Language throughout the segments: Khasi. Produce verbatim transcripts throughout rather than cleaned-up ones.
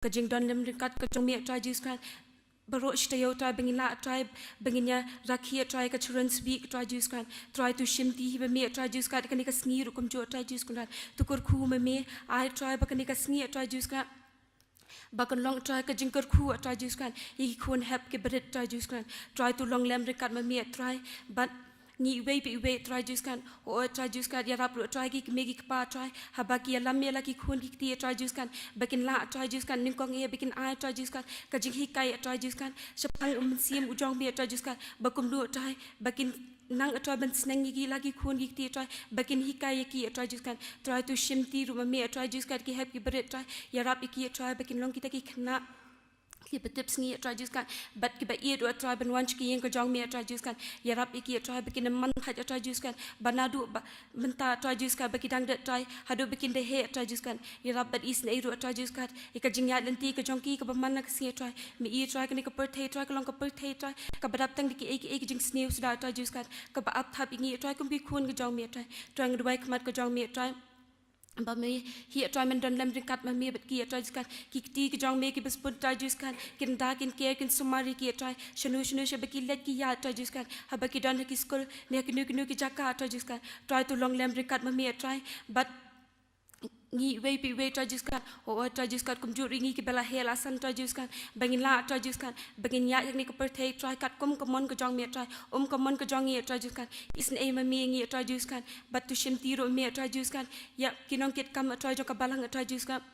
ka jingdon lem ryngkat ka jong me, Trai Jisu Khrist. Baroh shi taïew, Trai, ba ngin lah, Trai, ba ngin ïa rakhe, Trai, ka Children's Week, Trai Jisu Khrist. Trai, to shimti hi ma me, Trai Jisu Khrist, kane ka sngi ruh kumjuh, Trai Jisu Khrist. To kyrkhu ma me, ai, Trai, ba kane ka sngi, Trai Jisu Khrist, ba kan long, Trai, ka jingkyrkhu, Trai Jisu Khrist, ïa ki khun hep ki barit, Trai Jisu Khrist. Trai, to long lem ryngkat ma me, Trai, bad ngi iwei pa iwei, Trai Jisu Khrist. O, Trai Jisu Khrist, ïarap ruh, Trai, ki kmie ki kpa, Trai, haba ki ïalam ïa la ki khun ki kti, Trai Jisu Khrist, ba kin lah, Trai Jisu Khrist, nyngkong eh ba kin ai, Trai Jisu Khrist, ka jinghikai, Trai Jisu Khrist, shaphang u Mynsiem u jong me, Trai Jisu Khrist, ba kumno, Trai, ba kin nang, Trai, ban sneng ïa ki la ki khun ki kti, Trai, ba kin hikai ïa ki, Trai Jisu Khrist. Trai, to shimti ruh ma me, Trai Jisu Khrist, ki hep ki barit, Trai, ïarap ïa ki, Trai, ba kin long kita ki khynnah kiba tipsngi, Trai Jisu Khrist, bad kiba ïeit ruh, Trai, ban wan sha ka ïing ka jong me, Trai Jisu Khrist. Ïarap ïa ki, Trai, ba kin ym man thait, Trai Jisu Khrist, ba naduh ba mynta, Trai Jisu Khrist, ba ki dang dep, Trai, haduh ba kin da heh, Trai Jisu Khrist. Ïarap bad isynei ruh, Trai Jisu Khrist, ïa ka jingïaid lynti ka jong ki kaba man la ka sngi, Trai. Me i, Trai, kane ka pyrthei, Trai, ka long ka pyrthei, Trai, kaba dap tang da kiei kiei ki jingsniew suda, Trai Jisu Khrist, kaba ap thap ïa ngi, Trai, kum ki khun ka jong me, Trai. Trai, nga duwai khmat ka jong me, Trai, ba me hi, Trai, men don lem ryngkat ma me bad ki, Trai Jisu Khrist. Ki kti ki jong me kiba sbun, Trai Jisu Khrist, kin da, kin ker, kin sumar ïa ki, Trai, shano shano shaba ki leit ki ïaid, Trai Jisu Khrist, haba ki don ha ki skul ne ha kino kino ki jaka, Trai Jisu Khrist. Trai, to long lem ryngkat ma me, Trai, bad ngi iwei pa iwei, Trai Jisu Khrist. O, o, Trai Jisu Khrist, kumjuh ruh ïa ngi kiba la heh la san, Trai Jisu Khrist, ba ngin lah, Trai Jisu Khrist, ba ngin ïaid ha kane ka pyrthei, Trai, katkum ka mon ka jong me, Trai, um ka mon ka jong ngi, Trai Jisu Khrist. Isynei ma me ïa ngi, Trai Jisu Khrist, bad to shimti ruh ma me, Trai Jisu Khrist, ïa ki nongkitkam, Trai, jong ka balang, Trai Jisu Khrist,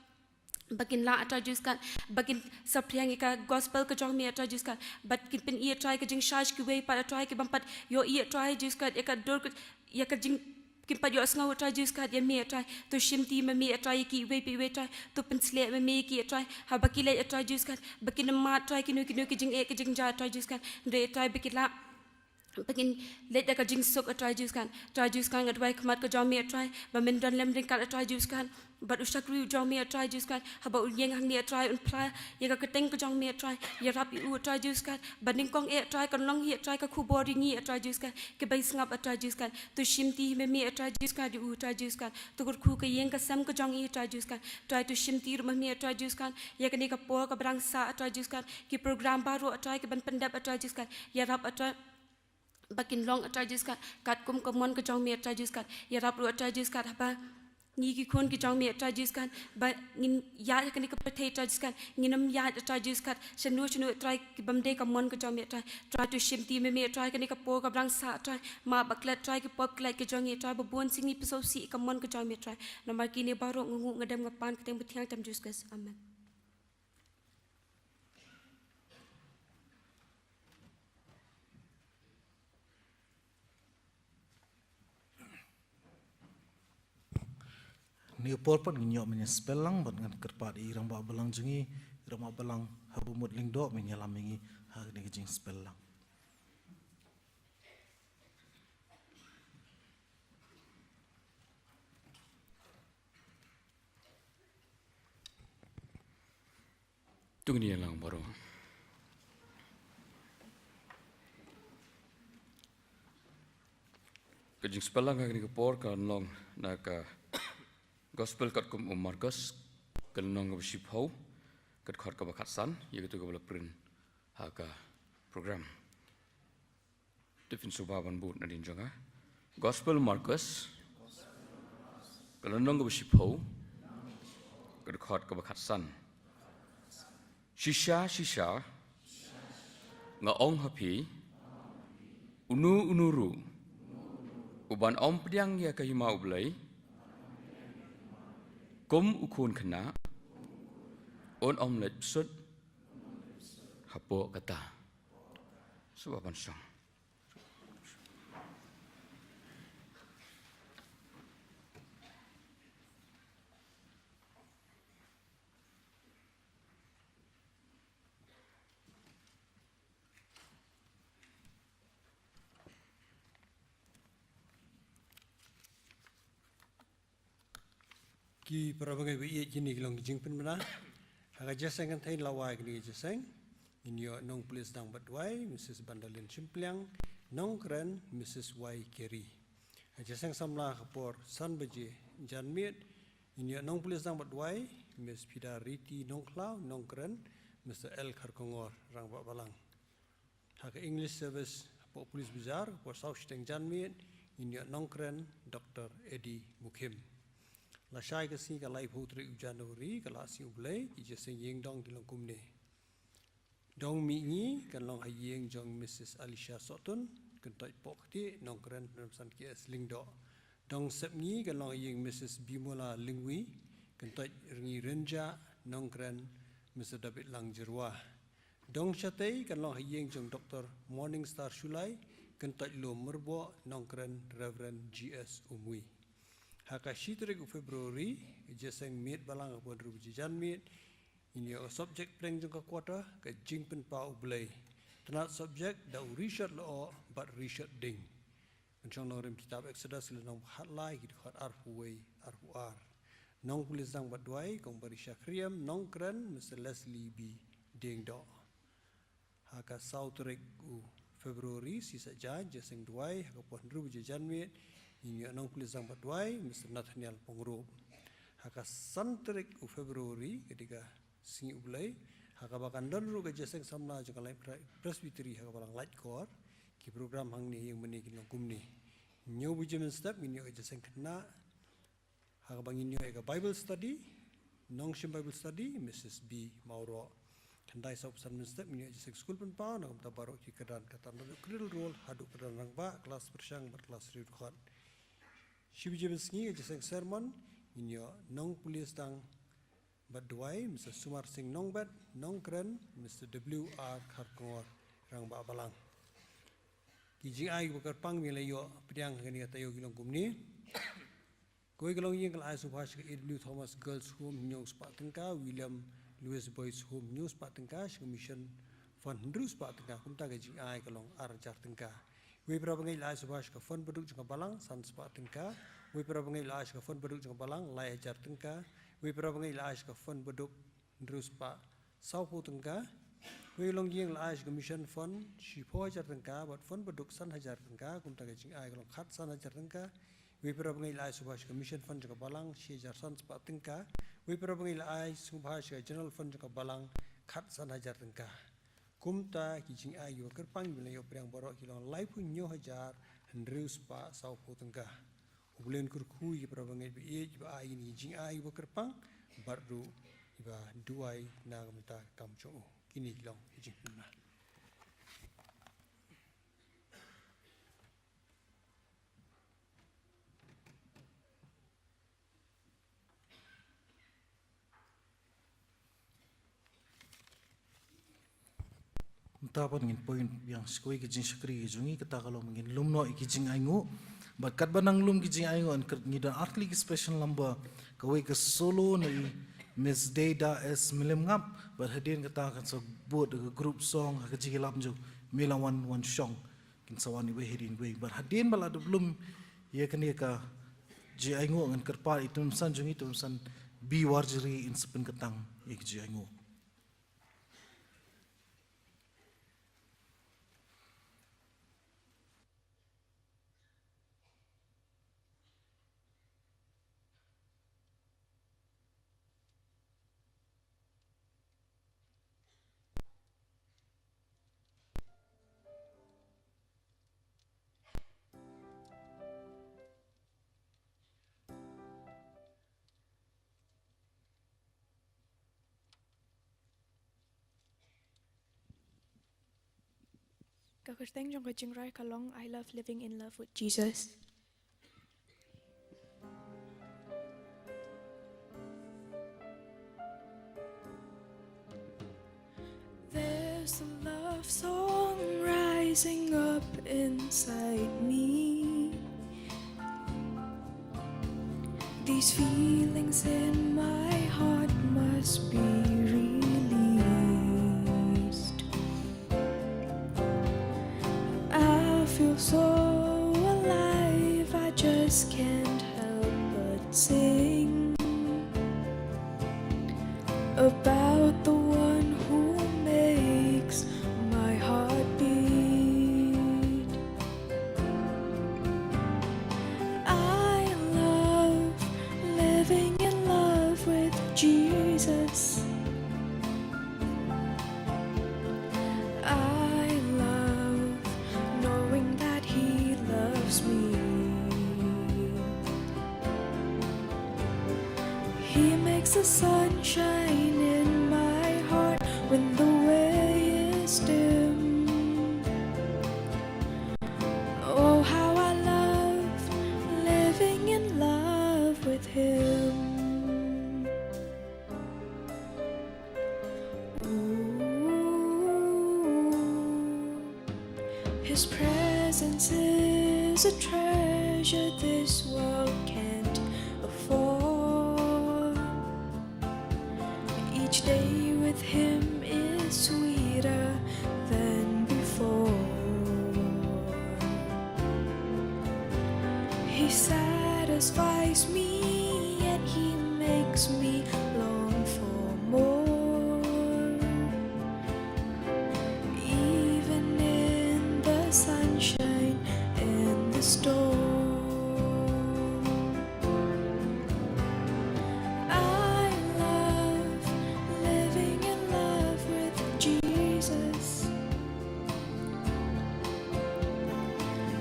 ba kin lah, Trai Jisu Khrist, ba kin saphriang ïa ka gospel ka jong me, Trai Jisu Khrist, bad kin pyni, Trai, ka jingshai sha kiwei pat, Trai, ki bym pat ïohi, Trai Jisu Khrist, ïa ka dur ka, ïa ka jing, kim pat ïohsngew, Trai Jisu Khrist, ïa me, Trai. To shimti ma me, Trai, ïa kiwei pa iwei, Trai. To pynshlur ma me ïa ki, Trai, haba ki leit, Trai Jisu Khrist, ba kin ym mad, Trai, kino kino ki jingeh ki jingjia, Trai Jisu Khrist. Hynrei, Trai, ba ki lah, ba kin leit da ka jingsuk, Trai Jisu Khrist. Trai Jisu Khrist, nga duwai khmat ka jong me, Trai, ba men don lem ryngkat, Trai Jisu Khrist, bad u shakri u jong me, Trai Jisu Khrist, haba un ïeng hangne, Trai, un phla ïa ka kyrteng ka jong me, Trai. Ïarap ïa u, Trai Jisu Khrist, ba nyngkong eh, Trai, kan long hi, Trai, ka khubor ïa ngi, Trai Jisu Khrist, kiba sngap, Trai Jisu Khrist. To shimti hi ma me, Trai Jisu Khrist, ïa u, Trai Jisu Khrist, to kyrkhu ka ïing ka sem ka jong i, Trai Jisu Khrist. Trai, to shimti ruh ma me, Trai Jisu Khrist, ïa kane ka por kaba dang sah, Trai Jisu Khrist, ki program baroh, Trai, kiban pyndep, Trai Jisu Khrist. Ïarap, Trai, ba kin long, Trai Jisu Khrist, katkum ka mon ka jong me, Trai Jisu Khrist. Ïarap ruh, Trai Jisu Khrist, haba ngi ki khun ki jong me, Trai Jisu Khrist, ba ngin ïaid ha kane ka pyrthei, Trai Jisu Khrist, ngin ym ïaid, Trai Jisu Khrist, shano shano, Trai, ki bym dei ka mon ka jong me, Trai. Trai, to shimti ma me, Trai, kane ka por kaba dang sah, Trai, map bad klet, Trai, ki pop ki lait ki jong ngi, Trai, ba bun sien ngi pynsngewsih ïa ka mon ka jong me, Trai. Namar kine baroh nga nguh, nga dem, nga pan ha ka kyrteng ba thiang tam, Jisu Khrist. Amen. Ni por pat ngin ïoh mynta spell lang, bad ngan kyrpad ïa i rangbah balang jong ngi, i rangbah balang haba mut lyngdoh, men ïalam ïa ngi ha kane ka jingspell lang. To ngin ïa lang baroh. Ka jingspell lang ha kane ka por kan long na ka Gospel katkum u Markos, ka lynnong kaba shiphew, ka dkhot kaba khatsan, ïa katu kaba la print ha ka program. Te phin sngewbha ban bud nadien jong nga. Gospel Markos, ka lynnong kaba shiphew, ka dkhot kaba khatsan. Shisha, shisha, nga ong ha phi, uno uno ruh uban ym pdiang ïa ka hima U Blei kum u khun khynnah, un ym leit bsut hapoh kata. Sngewbha ban shong. Ki para bangeit ba ïeit, kine ki long ki jingpynbna. Ha ka jingïaseng kynthei la wai kine ki jingïaseng. Ngin ïoh nongpulit sdang bad duwai, Missus Bandalin Shympliang, nongkren, Missus Y Carey. Ha ka jingïaseng samla ka por san baje janmiet, Ngin ïoh nong police dang bad duwai, Miss Pida Riti Nongkhlaw, nongkren, Mister L Kharkongor, rangbah balang. Ha ka English service hapoh Police Bazar, por saw shiteng janmiet, ngin ïoh nongkren, Doktor Eddie Mukhim. Lashai ka sngi ka laiphew tarik u January, ka la sngi U Blei, ki jingïaseng ïing dong ki long kumne. Dong mihngi kan long ha ïing jong Missus Alicia Sohtun, kyntoit Pohktieh, nongkren Premsan K S Lyngdoh. Dong sepngi kan long ha ïing Missus Bimola Lyngwi, kyntoit Ryngi Rynjah, nongkren Mister David Langjyrwa. Dong shatei kan long ha ïing jong Doktor Morningstar Shullai, kyntoit Lum Myrboh, nongkren Reverend G S Umwi. Ha ka shi tarik u February, jingïaseng miet balang hapoh hynriew baje janmiet, ngin ïoh subject pdeng jong ka quarter, ka jingpynpaw U Blei. Tnat subject da u Richard Loh bad Richard Ding. Mynshong nongrim kitab Exodus lynnong khatlai, ki dkhot arphew wei, arphew ar. Nong police dang bad duwai, Kong Barisha Khyriem, nongkren, Mister Leslie B Diengdoh. Ha ka saw tarik u February, shi saitjaiñ, jingïaseng duwai, ha ka por hynriew baje janmiet, ngin ïoh nong police dang bad duwai, Mister Nathaniel Pyngrope. Ha ka san tarik u February, ka dei ka sngi U Blei, ha kaba kan don ruh ka jingïaseng samla jong ka Light Pre-, Presbytery, ha ka balang Laitkor, ki program hangne ïing mane kin long kumne. Hynñiew baje mynstep, ngin ïoh ka jingïaseng khynnah, ha kaba ngin ïoh ïa ka Bible study, nongshim Bible study, Missus B Mawroh. Khyndai saw phew san mynstep ngin ïoh jingïaseng skul pynpaw, na ka bynta baroh ki kyrdan, kata naduh cradle roll haduh kyrdan rangbah, klas pyrshang bad klas riewdkhot. Shi baje mynsngi ka jingïaseng sermon, ngin ïoh nong police dang bad duwai, Mister Sumar Singh Nongbet, nongkren, Mister W R Kharkongor, rangbah balang. Ki jingai kiba kyrpang ba ngin ïoh pdiang ha kane ka taïew ki long kumne. Kawei ka longïing ka la ai sngewbha sha ka A W Thomas Girls Home hynñiew spah tyngka, William Lewis Boys Home hynñiew spah tyngka, sha ka Mission Fund hynriew spah tyngka, kumta ka jingai ka long ar hajar tyngka. Wei para bangeit la ai sngewbha sha ka fund baduk jong ka balang san spah tyngka, wei para bangeit la ai sha ka fund baduk jong ka balang lai hajar tyngka, wei para bangeit la ai sha ka fund baduk hynriew spah saw phew tyngka. Wei longïing la ai sha ka Mission Fund shiphew hajar tyngka, bad fund baduk san hajar tyngka, kumta ka jingai ka long khatsan hajar tyngka. Wei para bangeit la ai sngewbha sha ka Mission Fund jong ka balang shi hajar san spah tyngka. Wei para bangeit la ai sngewbha sha ka General Fund jong ka balang khatsan hajar tyngka. Kumta ki jingai kiba kyrpang ba ngin ïoh pdiang baroh ki long laiphew hynñiew hajar hynriew spah saw phew tyngka. U Blei un kyrkhu ïa ki para bangeit ba ïeit, ba ai ïa ki jingai kiba kyrpang, bad ruh kiba duwai na ka bynta ka kam jong u. Kine ki long ki jingpynbna. Mynta pat ngin poi biang sha kawei ka jingshakri ka jong ngi, kata ka long ba ngin lum noh ïa ki jingainguh. Bad katba nang lum ki jingainguh, ngi don artylli ki special number, kawei ka solo na i Miss Deida S Mylliemngap, bad hadien kata kan sa bud da ka group song ha ka jingïalap jong u Meilawan Wanshong. Kin sa wan iwei hadien iwei. Bad hadien ba la dep lum ïa kane ka jingainguh, ngan kyrpad ïa i Tymmen San jong ngi, Tymmen San B Warjri, in sa pynkyntang ïa ka jingainguh. Ka kyrteng jong ka jingrwai ka long I Love Living in Love with Jesus. There's a love song rising up inside me. These feelings in my heart must be released. I feel so alive, I just can't help but sing about the one who makes my heart beat. I love living in the sunshine in my heart when the way is dim. Oh, how I love living in love with him. Ooh. His presence is a treasure this world can't afford. Each day with him is sweeter than before. He satisfies me, yet he makes me long for more. Even in the sunshine and the storm, I love living in love with Jesus.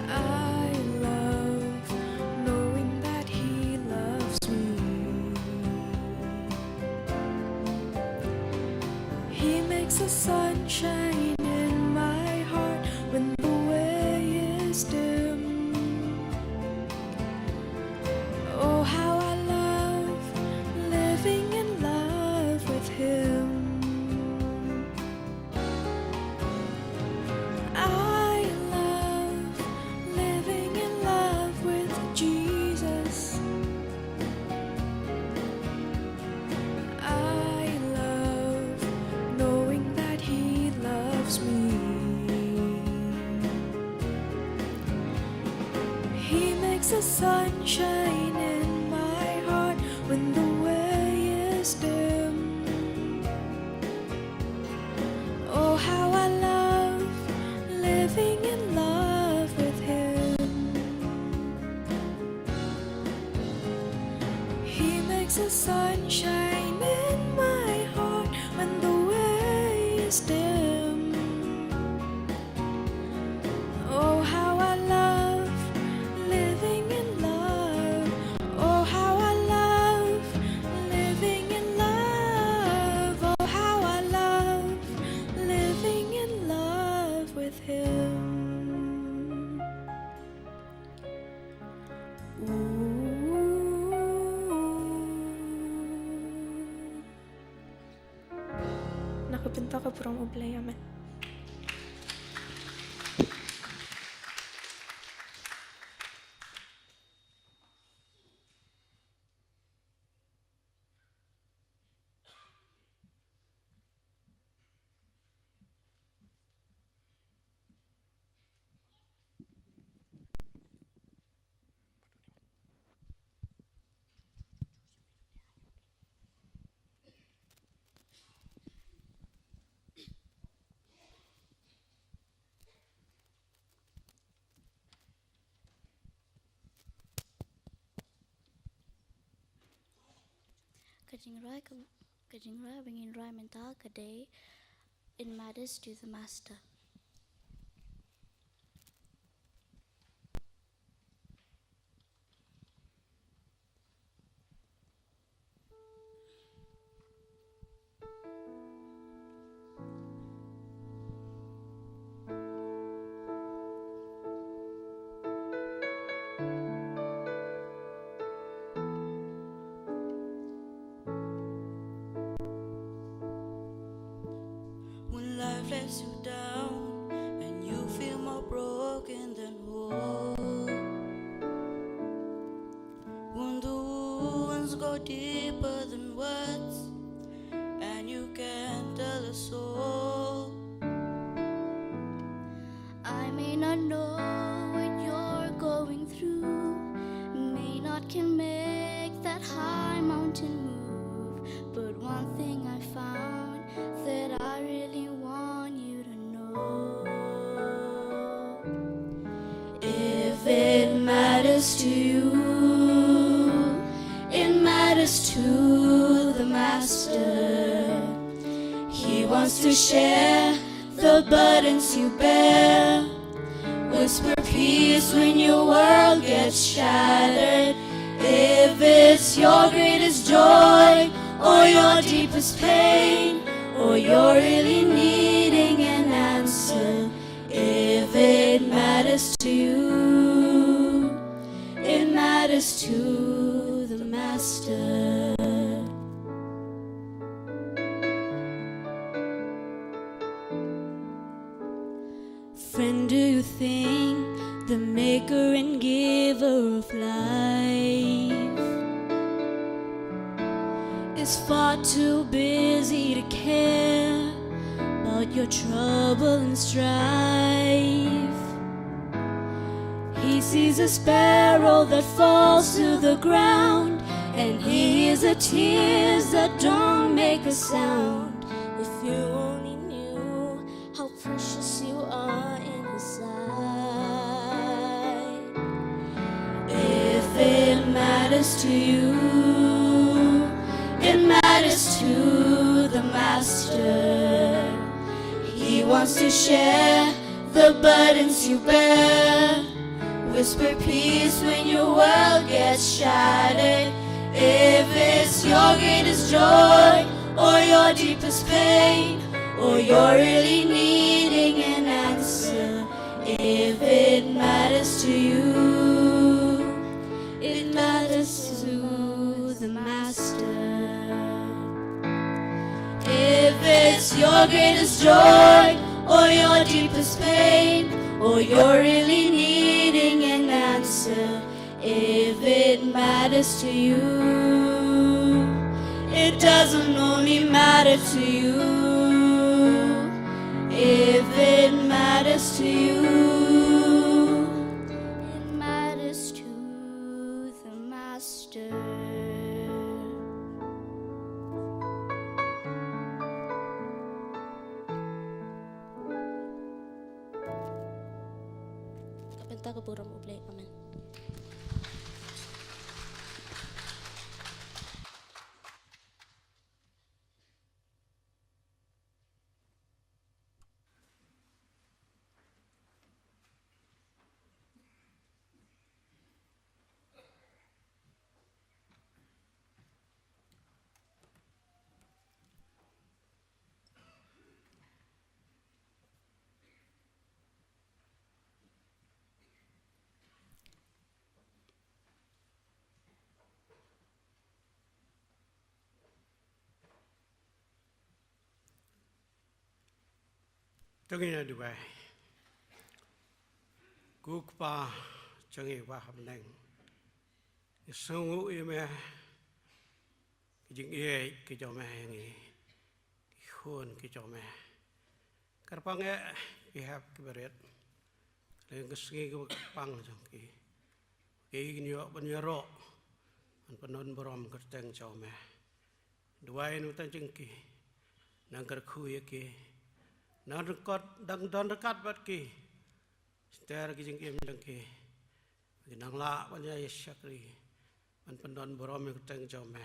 I love knowing that he loves me. He makes the sunshine in my heart when the way is dim. Oh, how I love living in love with him. I love living in love with Jesus. I love knowing that he loves me. He makes the sunshine in my heart when the way is dim. Oh, how I love living in love with him. He makes the sunshine in my heart when the way is dim. Oh, how I love living in love. Oh, how I love living in love. Oh, how I love living in love with him. Ooh. Na ka bynta ka burom U Blei, amen. Ka jingrwai ka, ka jingrwai ba ngin rwai mynta ka dei It Matters to the Master. When life lets you down and you feel more broken than whole, when the wounds go deeper than words and you can't tell a soul, I may not know what you're going through, may not can make that high mountain move, but one thing I found that I really want you to know. If it matters to you, it matters to the Master. He wants to share the burdens you bear. Whisper peace when your world gets shattered. If it's your greatest joy or your deepest pain, or you're really needing an answer, if it matters to you, it matters to the Master. Friend, do you think the maker and giver of life is far too busy to care about your trouble and strife? He sees a sparrow that falls to the ground, and he hears the tears that don't make a sound. If you only knew how precious you are in his sight. If it matters to you, it matters to the Master. He wants to share the burdens you bear. Whisper peace when your world gets shattered. If it's your greatest joy or your deepest pain, or you're really needing an answer, if it matters to you, it matters to the Master. If it's your greatest joy or your deepest pain, or you're really needing an answer, if it matters to you, it doesn't only matter to you. If it matters to you, it matters to the Master. Ka bynta ka burom U Blei. Amen. To ngin ïa duwai. Ko Kpa jong ngi ba ha bneng, ngi sngewnguh ïa me, ki jingïeit ki jong me ïa ngi, ki khun ki jong me. Kyrpang eh ki hep ki barit, lane ki sngi ki ba kyrpang jong ki, ki kin ïoh ban ïaroh ban pyndon burom ka kyrteng jong me. Duwai ïa uta jong ki, nang kyrkhu ïa ki, nang ryngkat, nang don ryngkat bad ki. Ter ki jingim jong ki, ki nang lah ban ïa shakri ban pyndon burom ïa ka kyrteng jong me.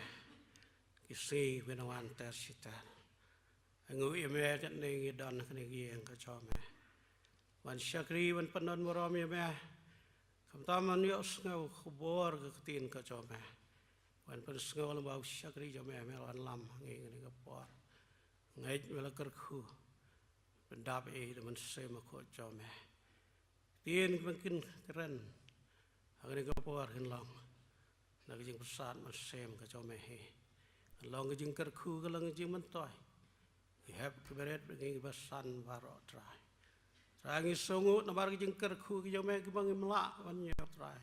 Ki sngi ki nang wan ter shi ter. Nguh ïa me, katne ngi don ha kane ka ïing ka jong me, ban shakri ban pyndon burom ïa me. Khamtam ban ïohsngew khubor ka ktien ka jong me, ban pynsngew lyngba u shakri jong me, me la wanlam ha ngi ha kane ka por. Ngeit me la kyrkhu, pyndap ïa i da u Mynsiem Bakhuid jong me. Ktien kiba kin kren ha kane ka por kin long na ka jingpyrsad mynsiem ka jong me hi. Kan long ka jingkyrkhu, kan long ka jingmyntoi. Ki hep ki barit, ngi kiba san baroh Trai. Trai, ngi sngewnguh namar ka jingkyrkhu ka jong me kiba ngim lah ban ïoh Trai.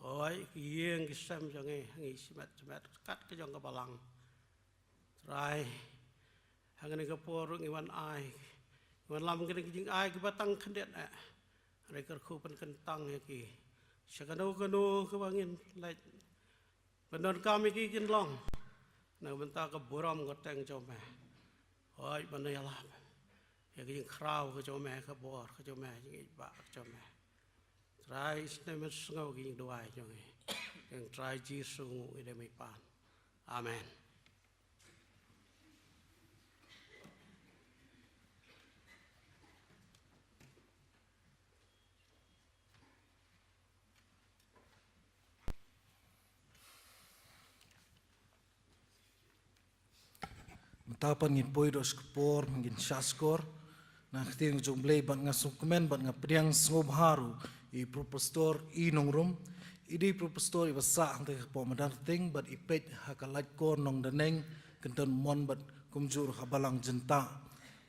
Hooid, ki ïing ki sem jong ngi, ngi shimet shimet kat ka jong ka balang. Trai, ha kane ka por ruh ngi wan ai, ngi wanlam kane ka jingai kaba tang khyndiat eh. Hynrei kyrkhu pynkyntang ïa ki sha kano kano kaba ngin leit pyndonkam ïa ki, kin long na ka bynta ka burom ka kyrteng jong me. Hooid, ban ïalap ïa ka jingkhraw ka jong me, ka bor ka jong me, jingïeit ba ka jong me. Trai, sngewbha sngewbha ki jingduwai jong ngi. Ïa u Trai Jisu nguh ngi da mei pan. Amen. Te pat ngin poi ruh sha ka por, ngin shahshkor na ka ktien jong U Blei, bad nga sngewkmen bad nga pdiang sngewbha ruh ïa i Professor I Nongrum. I dei i Professor iba sah hangtei hapoh Madan Kyrteng bad i peit ha ka Laitkor Nongdaneng, Kynton Mon bad kumjuh ruh ha Balang Jyntah.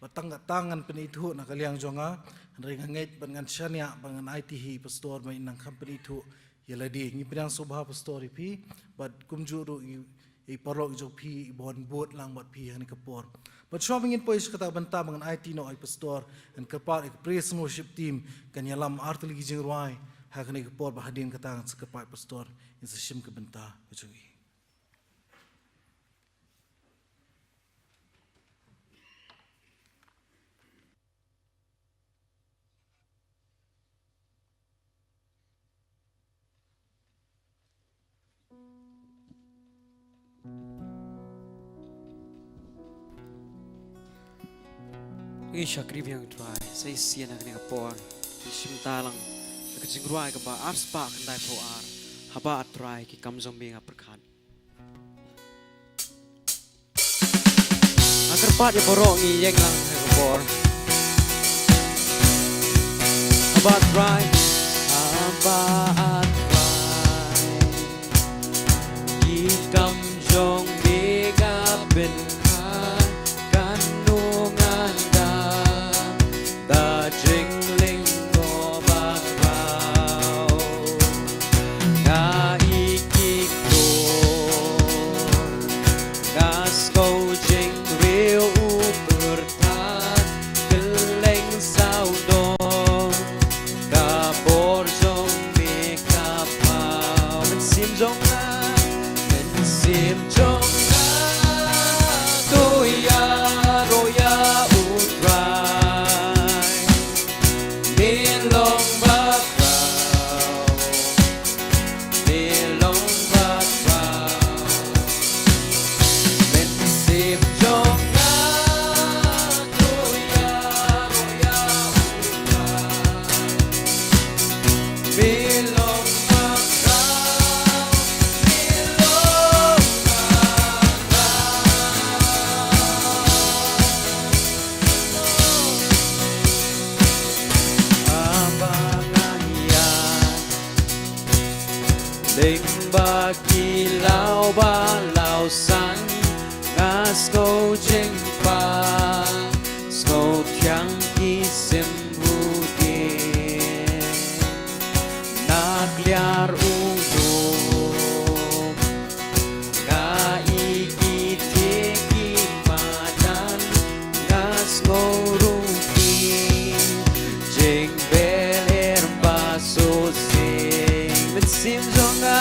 Bad tang katta ngan pynithuh na ka liang jong nga, hynrei nga ngeit bad ngan shaniah bad ngan aiti hi i Pastor ba in nang kham pynithuh ïa lade. Ngi pdiang sngewbha Pastor ïa phi bad kumjuh ruh ïa i paralok jong phi iba wan bud lang bad phi ha kane ka por. Bad shuwa ba ngin poi sha kata ka bynta ba ngan aiti noh ïa i Pastor, ngan kyrpad ïa ka praise and worship team kan ïalam artylli ki jingrwai ha kane ka por, bad hadien kata ngan sa kyrpad ïa i Pastor in sa shim ka bynta ka jong i. Ngi shakri biang Trai, sa shisien ha kane ka por, ngi shim bynta lang da ka jingrwai kaba arspah khyndai phew ar, Haba ah Trai ki kam jong me nga pyrkhat. Nga kyrpad ïa baroh ngi ïeng lang ha ka por. Haba ah Trai, Haba ah Trai, ki kam jong me nga pyrkhat, katno ngan da da jinglyngngoh ba khraw. Nga ïeit ki khun, nga sngew jingriew u pyrthat, kylleng sawdong ka bor jong me ka paw. Mynsiem jong nga, mynsiem jong nga, to ïaroh ïa u Trai. Me long ba khraw, me long ba khraw. Mynsiem jong nga, to ïaroh ïa u Trai. Me long ba khraw, me long ba khraw. Haba nga ïaid lyngba ki law ba law san, nga sngew jingpang, sngew thiang ki symbud. Na kliar u lum, nga ïeit ki madan, nga sngew ruh ki jingbeh lyer ba shisien. Mynsiem jong nga,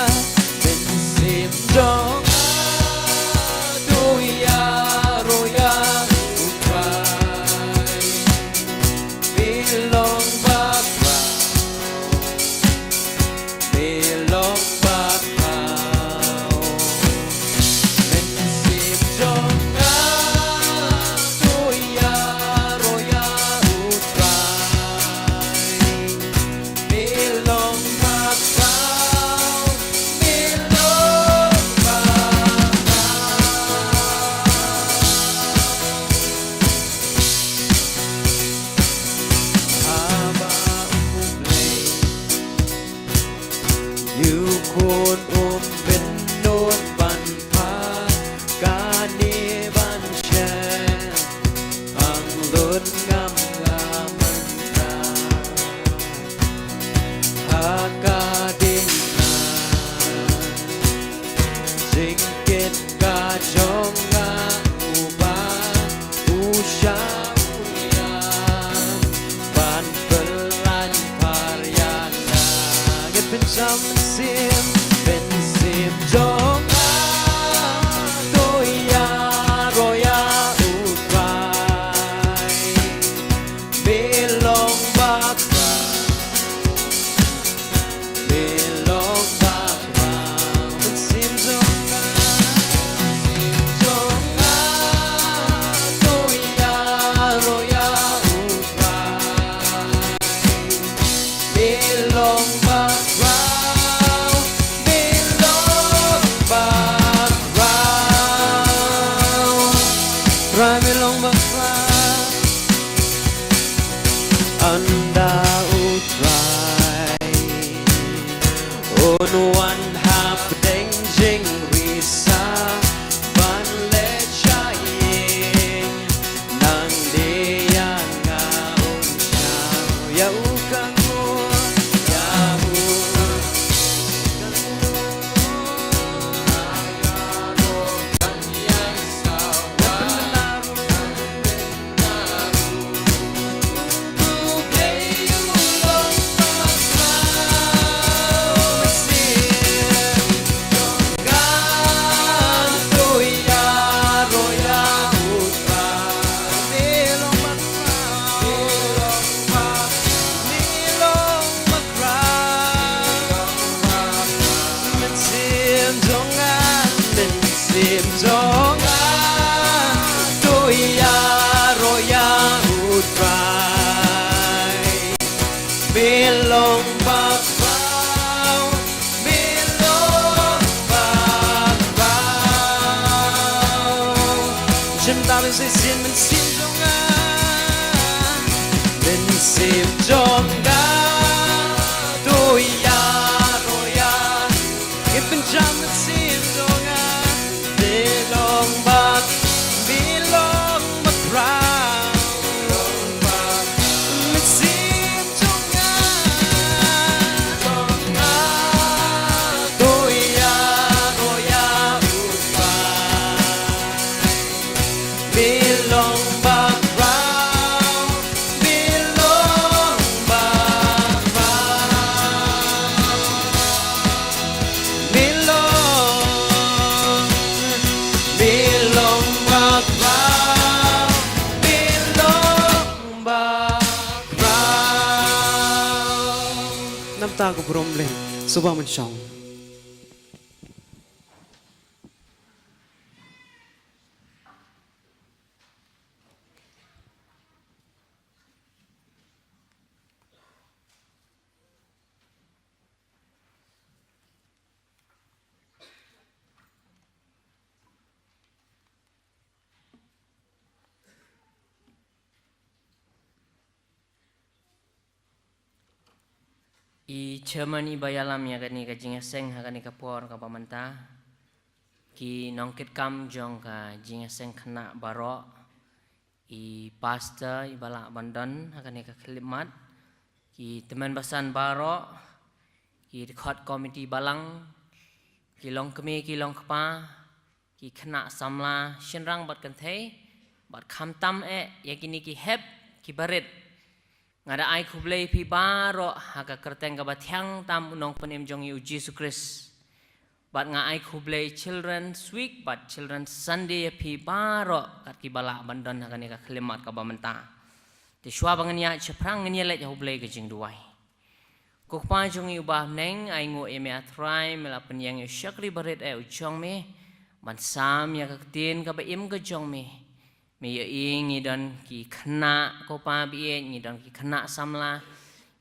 mynsiem jong nga, to ïaroh ïa u Trai. Me long ba khraw, me long ba khraw. Mynsiem jong nga, to ïaroh ïa u Trai. Me long ba khraw, me long ba khraw. Haba u Blei, u Khun um pynlut ban phah kane ban shet, pang lut ngam la mynta. Ha ka diengphna jingkit ka jong nga, uba u shah u ïam ban pynlait phar ïa nga. Ngin pynshai mynsiem, pyn Ynda U Trai un wan hapdeng jingri sa ban leit sha ïing, nangne ïa nga un sha ïa u ka nguh, ïa u ka nguh. Mynsiem jong nga, mynsiem jong nga, to ïaroh ïa U Trai. Me long ba khraw, me long ba khraw. Shim ta mynsiem, mynsiem jong nga, mynsiem jong nga, to ïaroh ïa. Ngin pynjam mynsiem jong nga. Me long ba, me long ba khraw. Mynsiem jong nga, jong nga, to ïaroh ïa U Trai. Me long ba khraw, me long ba khraw. Me long, me long ba khraw, me long ba khraw. Namta ka burom leh, suba mynshong. I chairman iba ïalam ïa kane ka jingïaseng ha kane ka por kaba mynta. Ki nongkitkam jong ka jingïaseng khynnah baroh. I pastor iba lah ban don ha kane ka khyllipmat. Ki tymmen basan baroh. Ki dkhot komiti balang. Ki longkmie ki longkpa. Ki khynnah samla shynrang bad kynthei. Bad khamtam eh ïa kine ki hep ki barit. Nga da ai khublei ïa phi baroh ha ka kyrteng kaba thiang tam u Nongpynim jong ngi u Jisu Khrist. Bad nga ai khublei Children's Week bad Children's Sunday ïa phi baroh kat kiba lah ban don ha kane ka khyllipmat kaba mynta. Te shuwa ba ngin ïaid shaphrang ngin ïaleit ha U Blei ka jingduwai. Ko Kpa jong ngi uba ha bneng, ai nguh ïa me A Trai, me la pynïeng ïa u shakri barit eh u jong me ban sam ïa ka ktien kaba im ka jong me. Me ïohi ngi don ki khynnah ko Pa baieit, ngi don ki khynnah samla,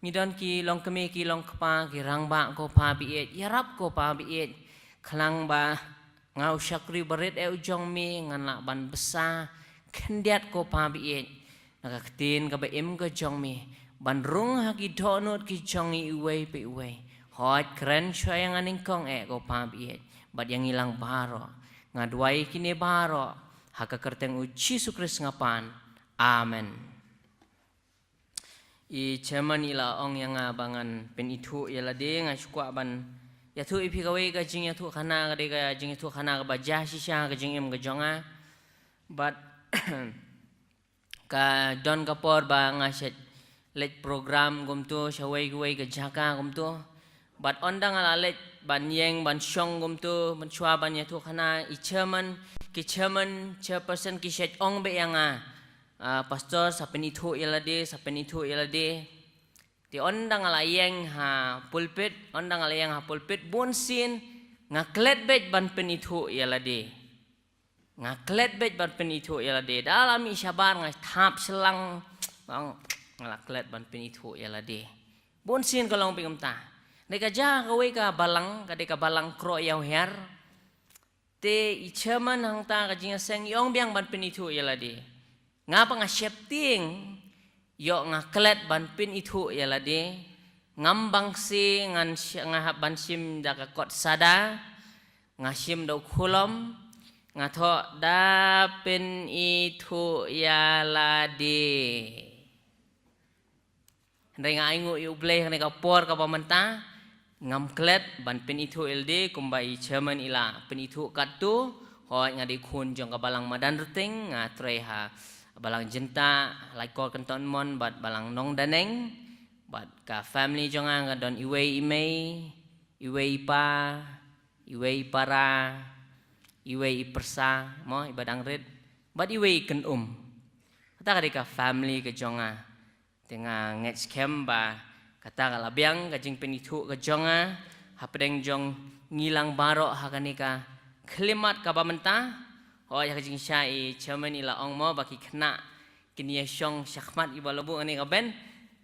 ngi don ki longkmie ki longkpa, ki rangbah ko Pa baieit, ïarap ko Pa baieit. Khnang ba nga u shakri barit eh u jong me ngan lah ban bsa khyndiat ko Pa baieit na ka ktien kaba im ka jong me, ban rung ha ki dohnud ki jong ngi iwei pa iwei. Hooid, kren shuwa ïa nga nyngkong eh ko Pa baieit bad ïa ngi lang baroh. Nga duwai kine baroh ha ka kyrteng u Jisu Khrist nga pan. Amen. I chairman i la ong ïa nga ba ngan pynithuh ïa lade, nga shu kwah ban ïathuh ïa phi kawei ka jingïathuhkhana, ka dei ka jingïathuhkhana kaba jia shisha ka jingim ka jong nga. Bad ka don ka por ba nga shet leit program kumto shawei kawei ka jaka kumto. Bad ynda nga la leit ban ïeng ban shong kumto, mynshuwa ban ïathuhkhana, i chairman, ki chairman, chairperson ki shet ong beit ïa nga, "Ah, pastor, sa pynithuh ïa lade, sa pynithuh ïa lade." Te ynda nga la ïeng ha pulpit, ynda nga la ïeng ha pulpit, bunsien nga klet beit ban pynithuh ïa lade. Nga klet beit ban pynithuh ïa lade. Da la mih shabar nga thap shlang. Bang, nga la klet ban pynithuh ïa lade. Bunsien ka long beit kumta. Dei ka jaka kawei ka balang, ka dei ka balang Kroh Ïawhiar. Te i chairman hangta ka jingïaseng i ong biang ban pynithuh ïa lade. Nga ba nga sheptieng, ïoh nga klet ban pynithuh ïa lade, ngam bang se ngan sh-, nga hap ban shim da ka kot sada, nga shim da u khulom, nga thoh da pynithuh ïa lade. Hynrei nga ainguh ïa U Blei ha kane ka por kaba mynta, ngam klet ban pynithuh ïa lade kumba i chairman i la pynithuh katto. Hooid, nga dei khun jong ka balang Madanrting, nga trei ha balang Jyntah, Laitkor Cantonment bad balang Nongdaneng. Bad ka family jong nga ka don iwei i mei, iwei i pa, iwei i para, iwei i pyrsa, mo, iba dang rit, bad iwei i kynum. Kata ka dei ka family ka jong nga. Te nga ngeit skhem ba kata ka la biang ka jingpynithuh ka jong nga hapdeng jong ngi lang baroh ha kane ka khyllipmat kaba mynta. Hooid, ha ka jingshisha i chairman i la ong mo ba ki khynnah kin ïa shong shakhmat kiba la buh ha kane ka bench.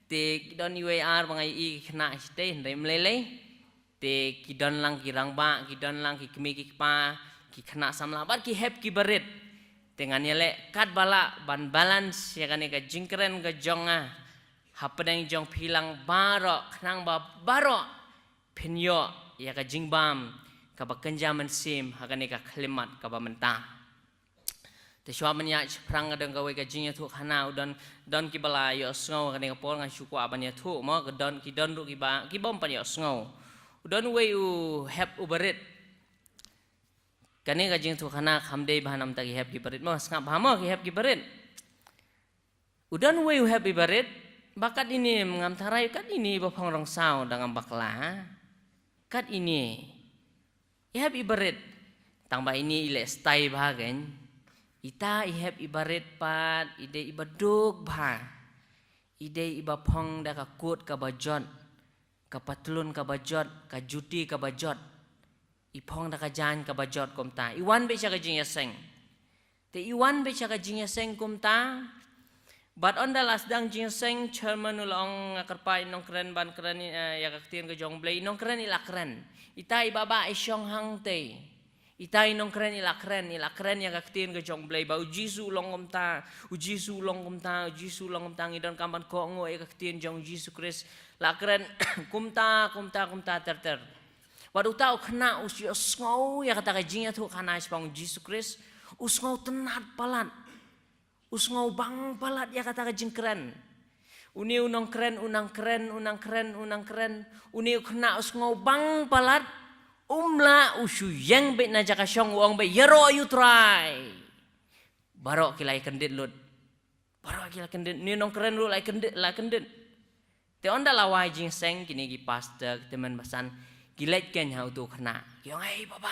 Te ki don iwei ar ba nga ïohi ki khynnah shatei, hynrei ym lei lei. Te ki don lang ki rangbah, ki don lang ki kmie ki kpa, ki khynnah samla bad ki hep ki barit. Te ngan ïaleh katba lah ban balance ïa kane ka jingkren ka jong nga hapdeng jong phi lang baroh, khnang ba baroh phin ïoh ïa ka jingbam kaba kynja mynsiem ha kane ka khyllipmat kaba mynta. Te shuwa ban ïaid shaphrang ka don kawei ka jingïathuhkhana, u don, don kiba la ïohsngew ha kane ka por, ngan shu kwah ban ïathuh mo, ka don, ki don ruh kiba, ki bym pat ïohsngew. U don uwei u hep u barit. Kane ka jingïathuhkhana kam dei bha namar ki hep ki barit mo, sngap bha mo ki hep ki barit. U don uwei u hep i barit, ba kat ine, ngam tharai kat ine ba phong rong saw da ngam bakla. Kat ine. I hep i barit. Tang ba ine i leh stai bha kein. Ita i hep i barit pat, i dei iba duk bha. I dei iba phong da ka kot kaba jot, ka patlun kaba jot, ka juti kaba jot. I phong da ka jaiñ kaba jot kumta. I wan beit sha ka jingïaseng. Te i wan beit sha ka jingïaseng kumta. Bad ynda la sdang jingïaseng, chairman u la ong nga kyrpad i nongkren ban kren, eh, ïa ka ktien ka jong U Blei, i nongkren i la kren. Ita i Baba i shong hangtei. Ita i nongkren i la kren, i la kren ïa ka ktien ka jong U Blei ba U Jisu u long kumta, U Jisu u long kumta, U Jisu u long kumta, ngi donkam ban kohnguh ïa ka ktien jong U Jisu Khrist. La kren kumta, kumta, kumta ter ter. Bad uta u khynnah u ïohsngew ïa kata ka jingïathuhkhana shaphang U Jisu Khrist, u sngewtynnad palat. U sngewbang palat ïa kata ka jingkren. Une u nongkren, u nang kren, u nang kren, u nang kren. Une u khynnah u sngewbang palat, um lah u shu ïeng beit na jaka shong, u ong beit, ïaroh ïa U Trai. Baroh ki la ïakyndit lut. Baroh ki la kyndit, une u nongkren ruh la ïakyndit, la kyndit. Te ynda la wai jingïaseng, kine ki pastor, ki tymmen basan, ki leit kein ha uto u khynnah. Ki ong, "Ei Baba,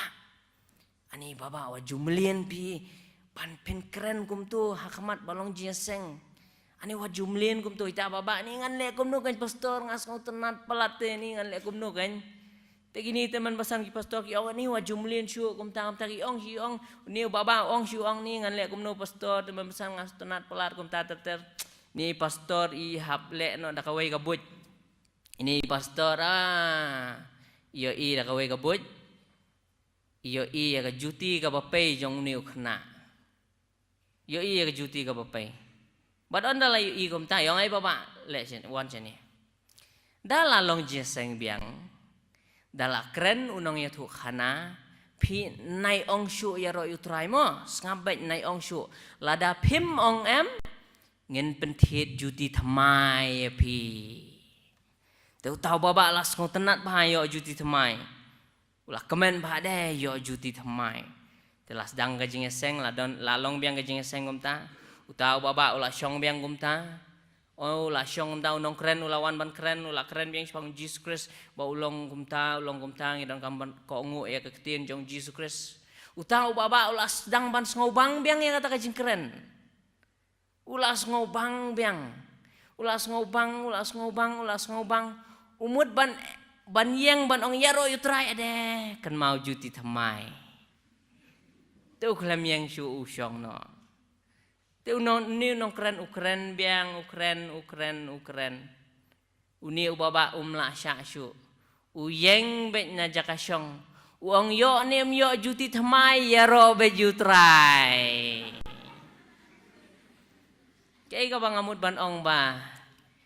ani Baba, wat ju mlien phi ban pynkren kumto ha khmat ba long jingïaseng. Ani wat ju mlien kumto." Ita Baba, "Ani ngan leh kumno kein pastor, nga sngewtynnad palat te, ani ngan leh kumno kein." Te kine tymmen basan ki pastor ki ong, "Ani wat ju mlien shuh kumta, kumta." Ki ong shu ong, une u Baba u ong shu ong, "Ani ngan leh kumno pastor, tymmen basan nga sngewtynnad palat kumta ter ter." Une pastor i hap leh noh da kawei ka buit. Une pastor, ah, ïohi da kawei ka buit. Ïohi ïa ka juti kaba pei jong une u khynnah. Ïohi ïa ka juti kaba pei. Bad ynda la ïohi kumta, i ong, "Ei Baba, leh shane, wan shane." Da la long jingïaseng biang, da la kren u nongïathuhkhana, phi nai ong shuh ïaroh ïa U Trai mo, sngap beit, nai ong shuh. Lada phim ong em, ngin pynthied juti thymmai ïa phi. Te uta u Baba la sngewtynnad bha ïoh juti thymmai. U la kmen bha de ïoh juti thymmai. Te la sdang ka jingïaseng, la don, la long biang ka jingïaseng kumta. Uta u Baba u la shong biang kumta. U la shong kumta, u nongkren u la wan ban kren, u la kren biang shaphang Jisu Khrist, ba u long kumta, u long kumta, ngi donkam ban kohnguh ïa ka ktien jong Jisu Khrist. Uta u Baba u la sdang ban sngewbang biang ïa kata ka jingkren. U la sngewbang biang. U la sngewbang, u la sngewbang, u la sngewbang. U mut ban, ban ïeng ban ong ïaroh ïa U Trai, ade, kynmaw juti thymmai. Te u khlem ïeng shuh, u shong noh. Te u nong, une u nongkren u kren biang, u kren, u kren, u kren. Une u Baba um lah shah shuh. U ïeng beit na jaka shong. U ong, ïoh ne em ïoh juti thymmai, ïaroh beit ïa U Trai. Kaei kaba nga mut ban ong ba,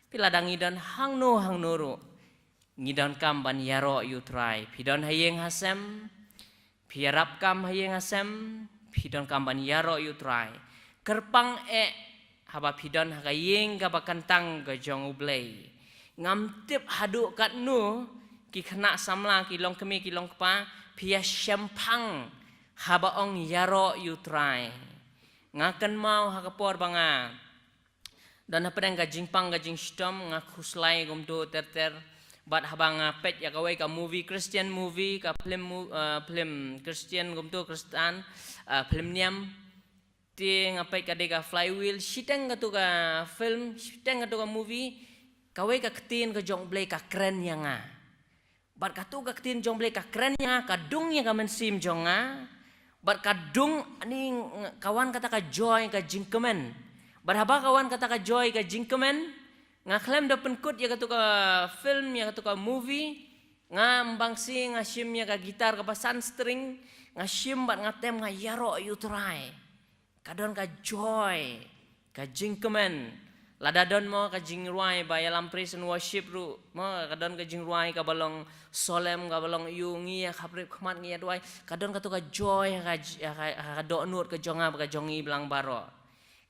phi lada ngi don hangno hangno ruh, ngi donkam ban ïaroh ïa u Trai. Phi don ha ïing ha sem, phi ïarap kam ha ïing ha sem, phi donkam ban ïaroh ïa u Trai. Kyrpang eh haba phi don ha ka ïing kaba kyntang ka jong U Blei. Ngam tip haduh katno ki khynnah samla, ki longkmie, ki longkpa, phi ïa shemphang haba ong ïaroh ïa u Trai. Nga kynmaw ha ka por ba nga don hapdeng ka jingpang ka jingshitom, nga khuslai kumto ter ter. Bad haba nga peit ïa kawei ka movie, Christian movie, ka film mo-, eh, film Christian kumto, Khristan, eh, film niam. Te nga peit ka dei ka Flywheel, shiteng katu ka film, shiteng katu ka movie, kawei ka ktien ka jong U Blei ka kren ïa nga. Bad katu ka ktien jong U Blei ka kren ïa nga, ka dung ïa ka mynsiem jong nga. Bad ka dung, ani, ka wan kata ka joy, ka jingkmen. Bad haba ka wan kata ka joy, ka jingkmen, nga khlem da pynkut ïa katu ka film, ïa katu ka movie, nga ym bang shuh nga shim ïa ka guitar kaba san string, nga shim bad nga tem, nga ïaroh ïa u Trai. Ka don ka joy, ka jingkmen. Lada don mo ka jingrwai ba ïalam praise and worship ruh, mo ka don ka jingrwai kaba long solemn, kaba long ïa ngi ïa khaprip khmat ngi ïa duwai. Ka don katu ka joy, ka j-, ka, ka dohnud ka jong nga, ka jong ngi bad lang baroh.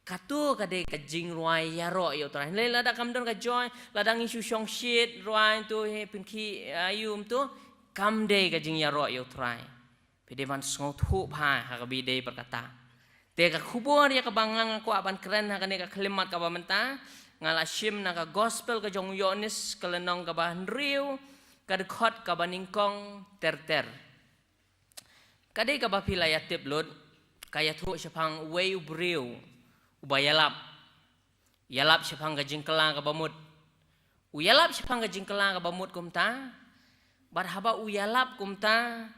Katu ka dei ka jingrwai ïaroh ïa u Trai. Hynrei lada kam don ka joy, lada ngi shu shongshit rwai tu, he pynkhih, aïu kumto, kam dei ka jingïaroh ïa u Trai. Phi dei ban sngewthuh bha ha kaba dei bad kata. Te ka khubor ïa kaba nga nga kwah ban kren ha kane ka khyllipmat kaba mynta, nga la shim na ka gospel ka jong u Ïoannis, ka lynnong kaba hynriew, ka dkhot kaba nyngkong ter ter. Ka dei kaba phi la ïa tip lut, ka ïathuh shaphang uwei u briew uba ïalap. Ïalap shaphang ka jingkylla kaba mut. U ïalap shaphang ka jingkylla kaba mut kumta. Bad haba u ïalap kumta,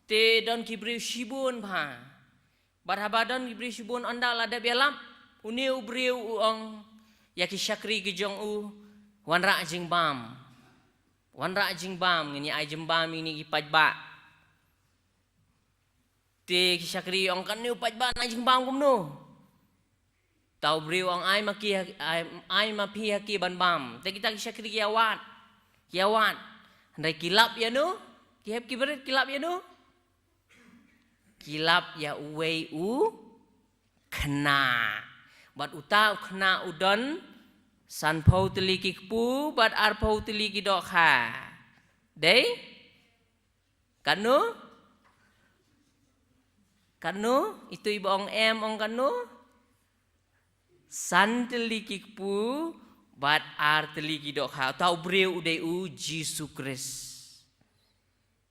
te don ki briew shibun bha. Bad haba don ki briew shibun, ynda la dep ïalap, une u briew u ong ïa ki shakri ki jong u, wanrah jingbam. Wanrah jingbam, ngin ïa ai jingbam ïa kine ki paidbah. Te ki shakri ong, kane u paidbah un ai jingbam kumno? Uta u briew u ong, ai ma ki, ai, ai ma phi ha ki ban bam. Te kita ki shakri ki ïa wad. Ki ïa wad. Hynrei ki lap ïano? Ki hep ki barit ki lap ïano? Ki lap ïa uwei u khynnah. Bad uta u khynnah u don sanphew tylli ki kpu bad arphew tylli ki dohkha. Dei? Katno? Katno? Itu iba ong em, ong katno? San tylli ki kpu bad ar tylli ki dohkha. Uta u briew u dei U Jisu Khrist.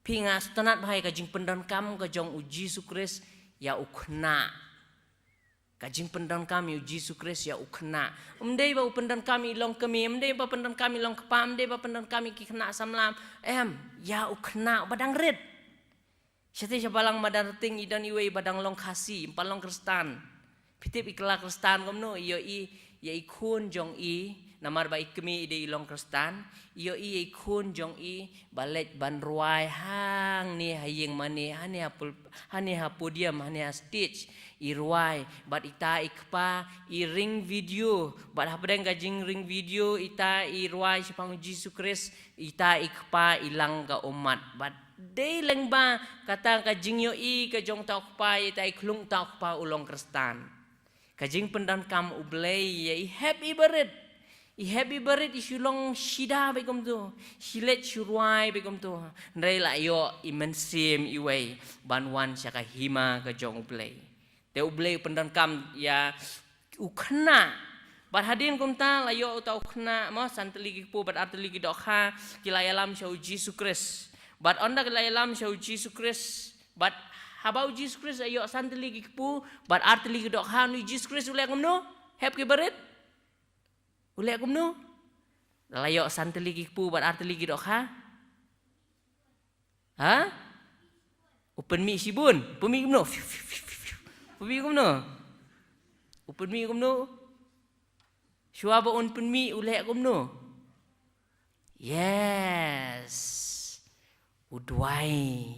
Phi, nga sngewtynnat bha ïa ka jingpyndonkam ka jong U Jisu Khrist ïa u khynnah. Ka jingpyndonkam ïa U Jisu Khrist ïa u khynnah. Ym dei ba u pyndonkam ïa i longkmie, ym dei ba pyndonkam ïa i longkpa, ym dei ba pyndonkam ïa ki khynnah samla. Em, ïa u khynnah uba dang rit. Shatei sha balang Madan Rting i don iwei ba dang long Khasi, ym pat long Khristan. Phi tip i kylla Khristan kumno, i ïohi ïa i khun jong i, namar ba i kmie i dei i long Khristan, i ïohi ïa i khun jong i ba leit ban rwai hangne ha ïing mane, hangne ha pul-, hangne ha podium, hangne ha stage, i rwai, bad ita i kpa i ring video, bad hapdeng ka jingring video ita i rwai shaphang U Jisu Khrist, ita i kpa i lang ka ummat. Bad dei lyngba kata ka jingïohi ka jong uta u kpa, ita i khlung uta u kpa u long Khristan. Ka jingpyndonkam U Blei ïa i hep i barit. I hep i barit, i shu long shida bad kumto. Shu leit shu rwai bad kumto. Hynrei la ïoh i mynsiem iwei ban wan sha ka hima ka jong U Blei. Te U Blei u pyndonkam ïa u khynnah. Bad hadien kumta la ïoh uta u khynnah mo, san tylli ki kpu bad ar tylli ki dohkha, ki la ïalam sha U Jisu Khrist. Bad ynda ki la ïalam sha U Jisu Khrist, bad haba U Jisu Khrist la ïoh san tylli ki kpu bad ar tylli ki dohkha, U Jisu Khrist u leh kumno? Hep ki barit? U leh kumno? La ïoh san tylli ki kpu bad ar tylli ki dohkha. Ha? U pynmih shibun. U pynmih kumno? U pynmih kumno? U pynmih kumno? Shuwa ba un pynmih u leh kumno? Yes. U duwai.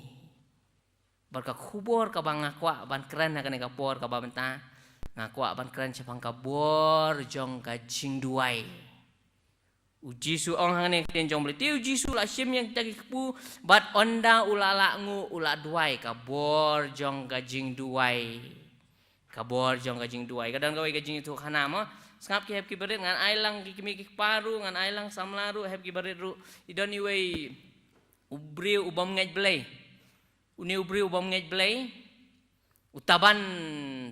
Bad ka khubor kaba nga kwah ban kren ha kane ka por kaba mynta, Nga kwah ban kren shaphang ka bor jong ka jingduwai. U Jisu ong hangne ha ka ktien jong U Blei. Te U Jisu u la shim ïa kita ki kpu bad ynda u la lah nguh u la duwai, ka bor jong ka jingduwai. Ka bor jong ka jingduwai. Ka don kawei ka jingïathuhkhana mo. Sngap ki hep ki barit, ngan ai lang ki kmie ki kpa ruh, ngan ai lang samla ruh, hep ki barit ruh. I don iwei u briew u bym ngeit Blei. Une u briew u bym ngeit Blei. U taban,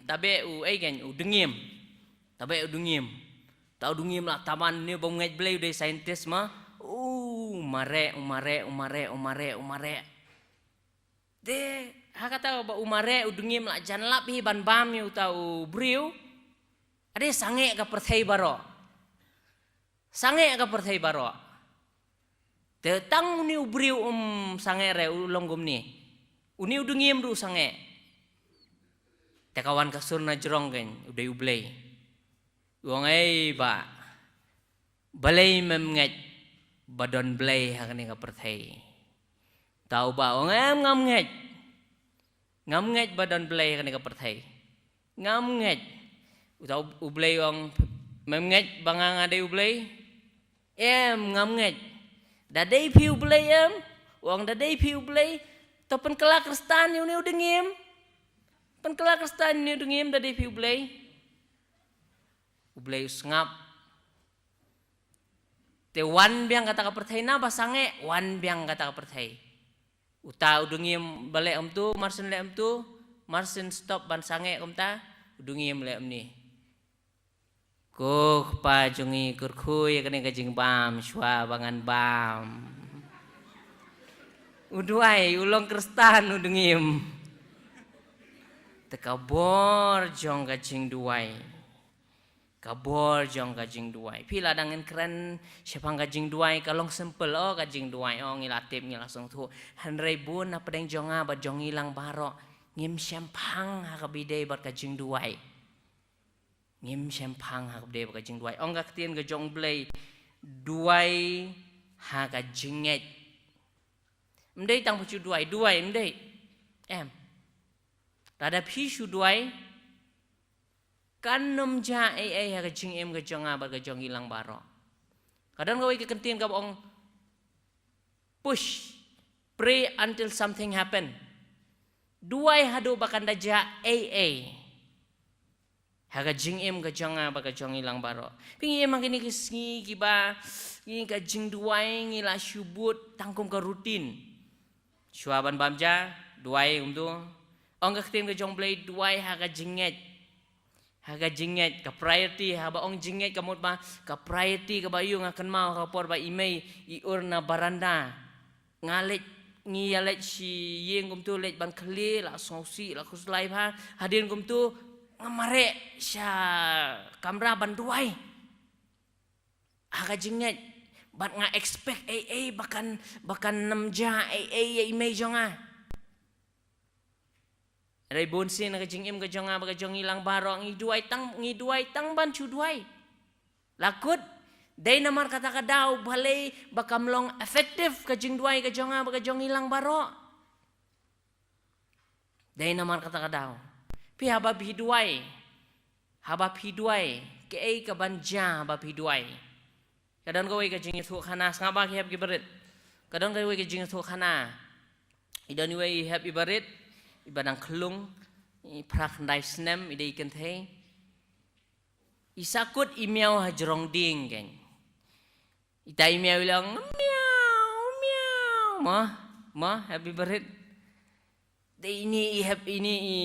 tabe u ei kein, u dngiem. Tabe u dngiem. Uta u dngiem la taban, une u bym ngeit Blei u dei scientist mo. U mareh, u mareh, u mareh, u mareh, u mareh. Te ha kata ba u mareh u dngiem la jan lap hi ban bam ïa uta u briew. Ade sangeh ka pyrthei baroh. Sangeh ka pyrthei baroh. Te tang une u briew um sangeh re, u long kumne. Une u dngiem ruh u sangeh. Te ka wan ka sur na jrong kein, u dei U Blei. U ong, ei bah, balei mem ngeit ba don Blei ha kane ka pyrthei? Uta u bah u ong, em, ngam ngeit. Ngam ngeit ba don Blei ha kane ka pyrthei. Ngam ngeit. Uta u, U Blei u ong, mem ngeit ba nga nga dei U Blei? Em, ngam ngeit. Da dei phi U Blei em? U ong, da dei phi U Blei. To pynkylla Khristan ïa une u dngiem. Pynkylla Khristan ïa une u dngiem, da dei phi U Blei. U Blei u sngap. Te wan biang kata ka pyrthei, naba sangeh, wan biang kata ka pyrthei. Uta u dngiem ba leh kumto, mar shen leh kumto, mar shen stop ban sangeh kumta, u dngiem leh kumne. Ko Kpa jong ngi, kyrkhu ïa kane ka jingbam shuwa ba ngan bam. U duwai, u long Khristan u dngiem. Te ka bor jong ka jingduwai. Ka bor jong ka jingduwai. Phi, lada ngin kren shaphang ka jingduwai, ka long simple, oh, ka jingduwai, oh, ngi la tip, ngi la sngewthuh. Hynrei bun na pdeng jong nga bad jong ngi lang baroh, ngim shemphang ha kaba ïadei bad ka jingduwai. Ngim shemphang ha kaba ïadei bad ka jingduwai. Ong ka ktien ka jong U Blei, duwai ha ka jingngeit. Ym dei tang ba shu duwai, duwai ym dei. Em. Lada phi shu duwai, kan ym jia ei ei ha ka jingim ka jong nga bad ka jong ngi lang baroh. Ka don kawei ka kyntien kaba ong, push, pray until something happen. Duwai haduh ba kan da jia ei ei ha ka jingim ka jong nga bad ka jong ngi lang baroh. Phi, ngi im ha kine ki sngi kiba, ngi ka jingduwai ngi la shu bud tang kum ka routine. Shuwa ban bam ja, duwai kumto. Ong ka ktien ka jong U Blei, duwai ha ka jingngeit. Ha ka jingngeit, ka priority, haba ong jingngeit ka mut ba ka priority kaba ïoh, nga kynmaw ha ka por ba i mei i ur na baranda. Nga leit, ngi ïaleit shi ïing kumto, leit ban khlieh, la sngewsih, la khuslai bha. Hadien kumto nga mareh sha kamra ban duwai ha ka jingngeit. Bad nga expect ei ei ba kan, ba kan ym jia ei ei ïa i mei jong nga. Hynrei bun sien ha ka jingim ka jong nga bad ka jong ngi lang baroh, ngi duwai tang, ngi duwai tang ban shu duwai. La kut, dei namar kata ka daw balei ba kam long effective ka jingduwai ka jong nga bad ka jong ngi lang baroh. Dei namar kata ka daw. Phi, haba phi duwai, haba phi duwai, kaei kaban jia haba phi duwai? Ka don kawei ka jingïathuhkhana, sngap ba ki hep ki barit. Ka don kawei ka jingïathuhkhana. I don iwei i hep i barit iba dang khlung, i phra khyndai snem, i dei i kynthei. I sahkut i miaw ha jrong dieng kein. Ita i miaw i long miaw miaw. Mo, mo, hep i barit. Te ine i hep, ine i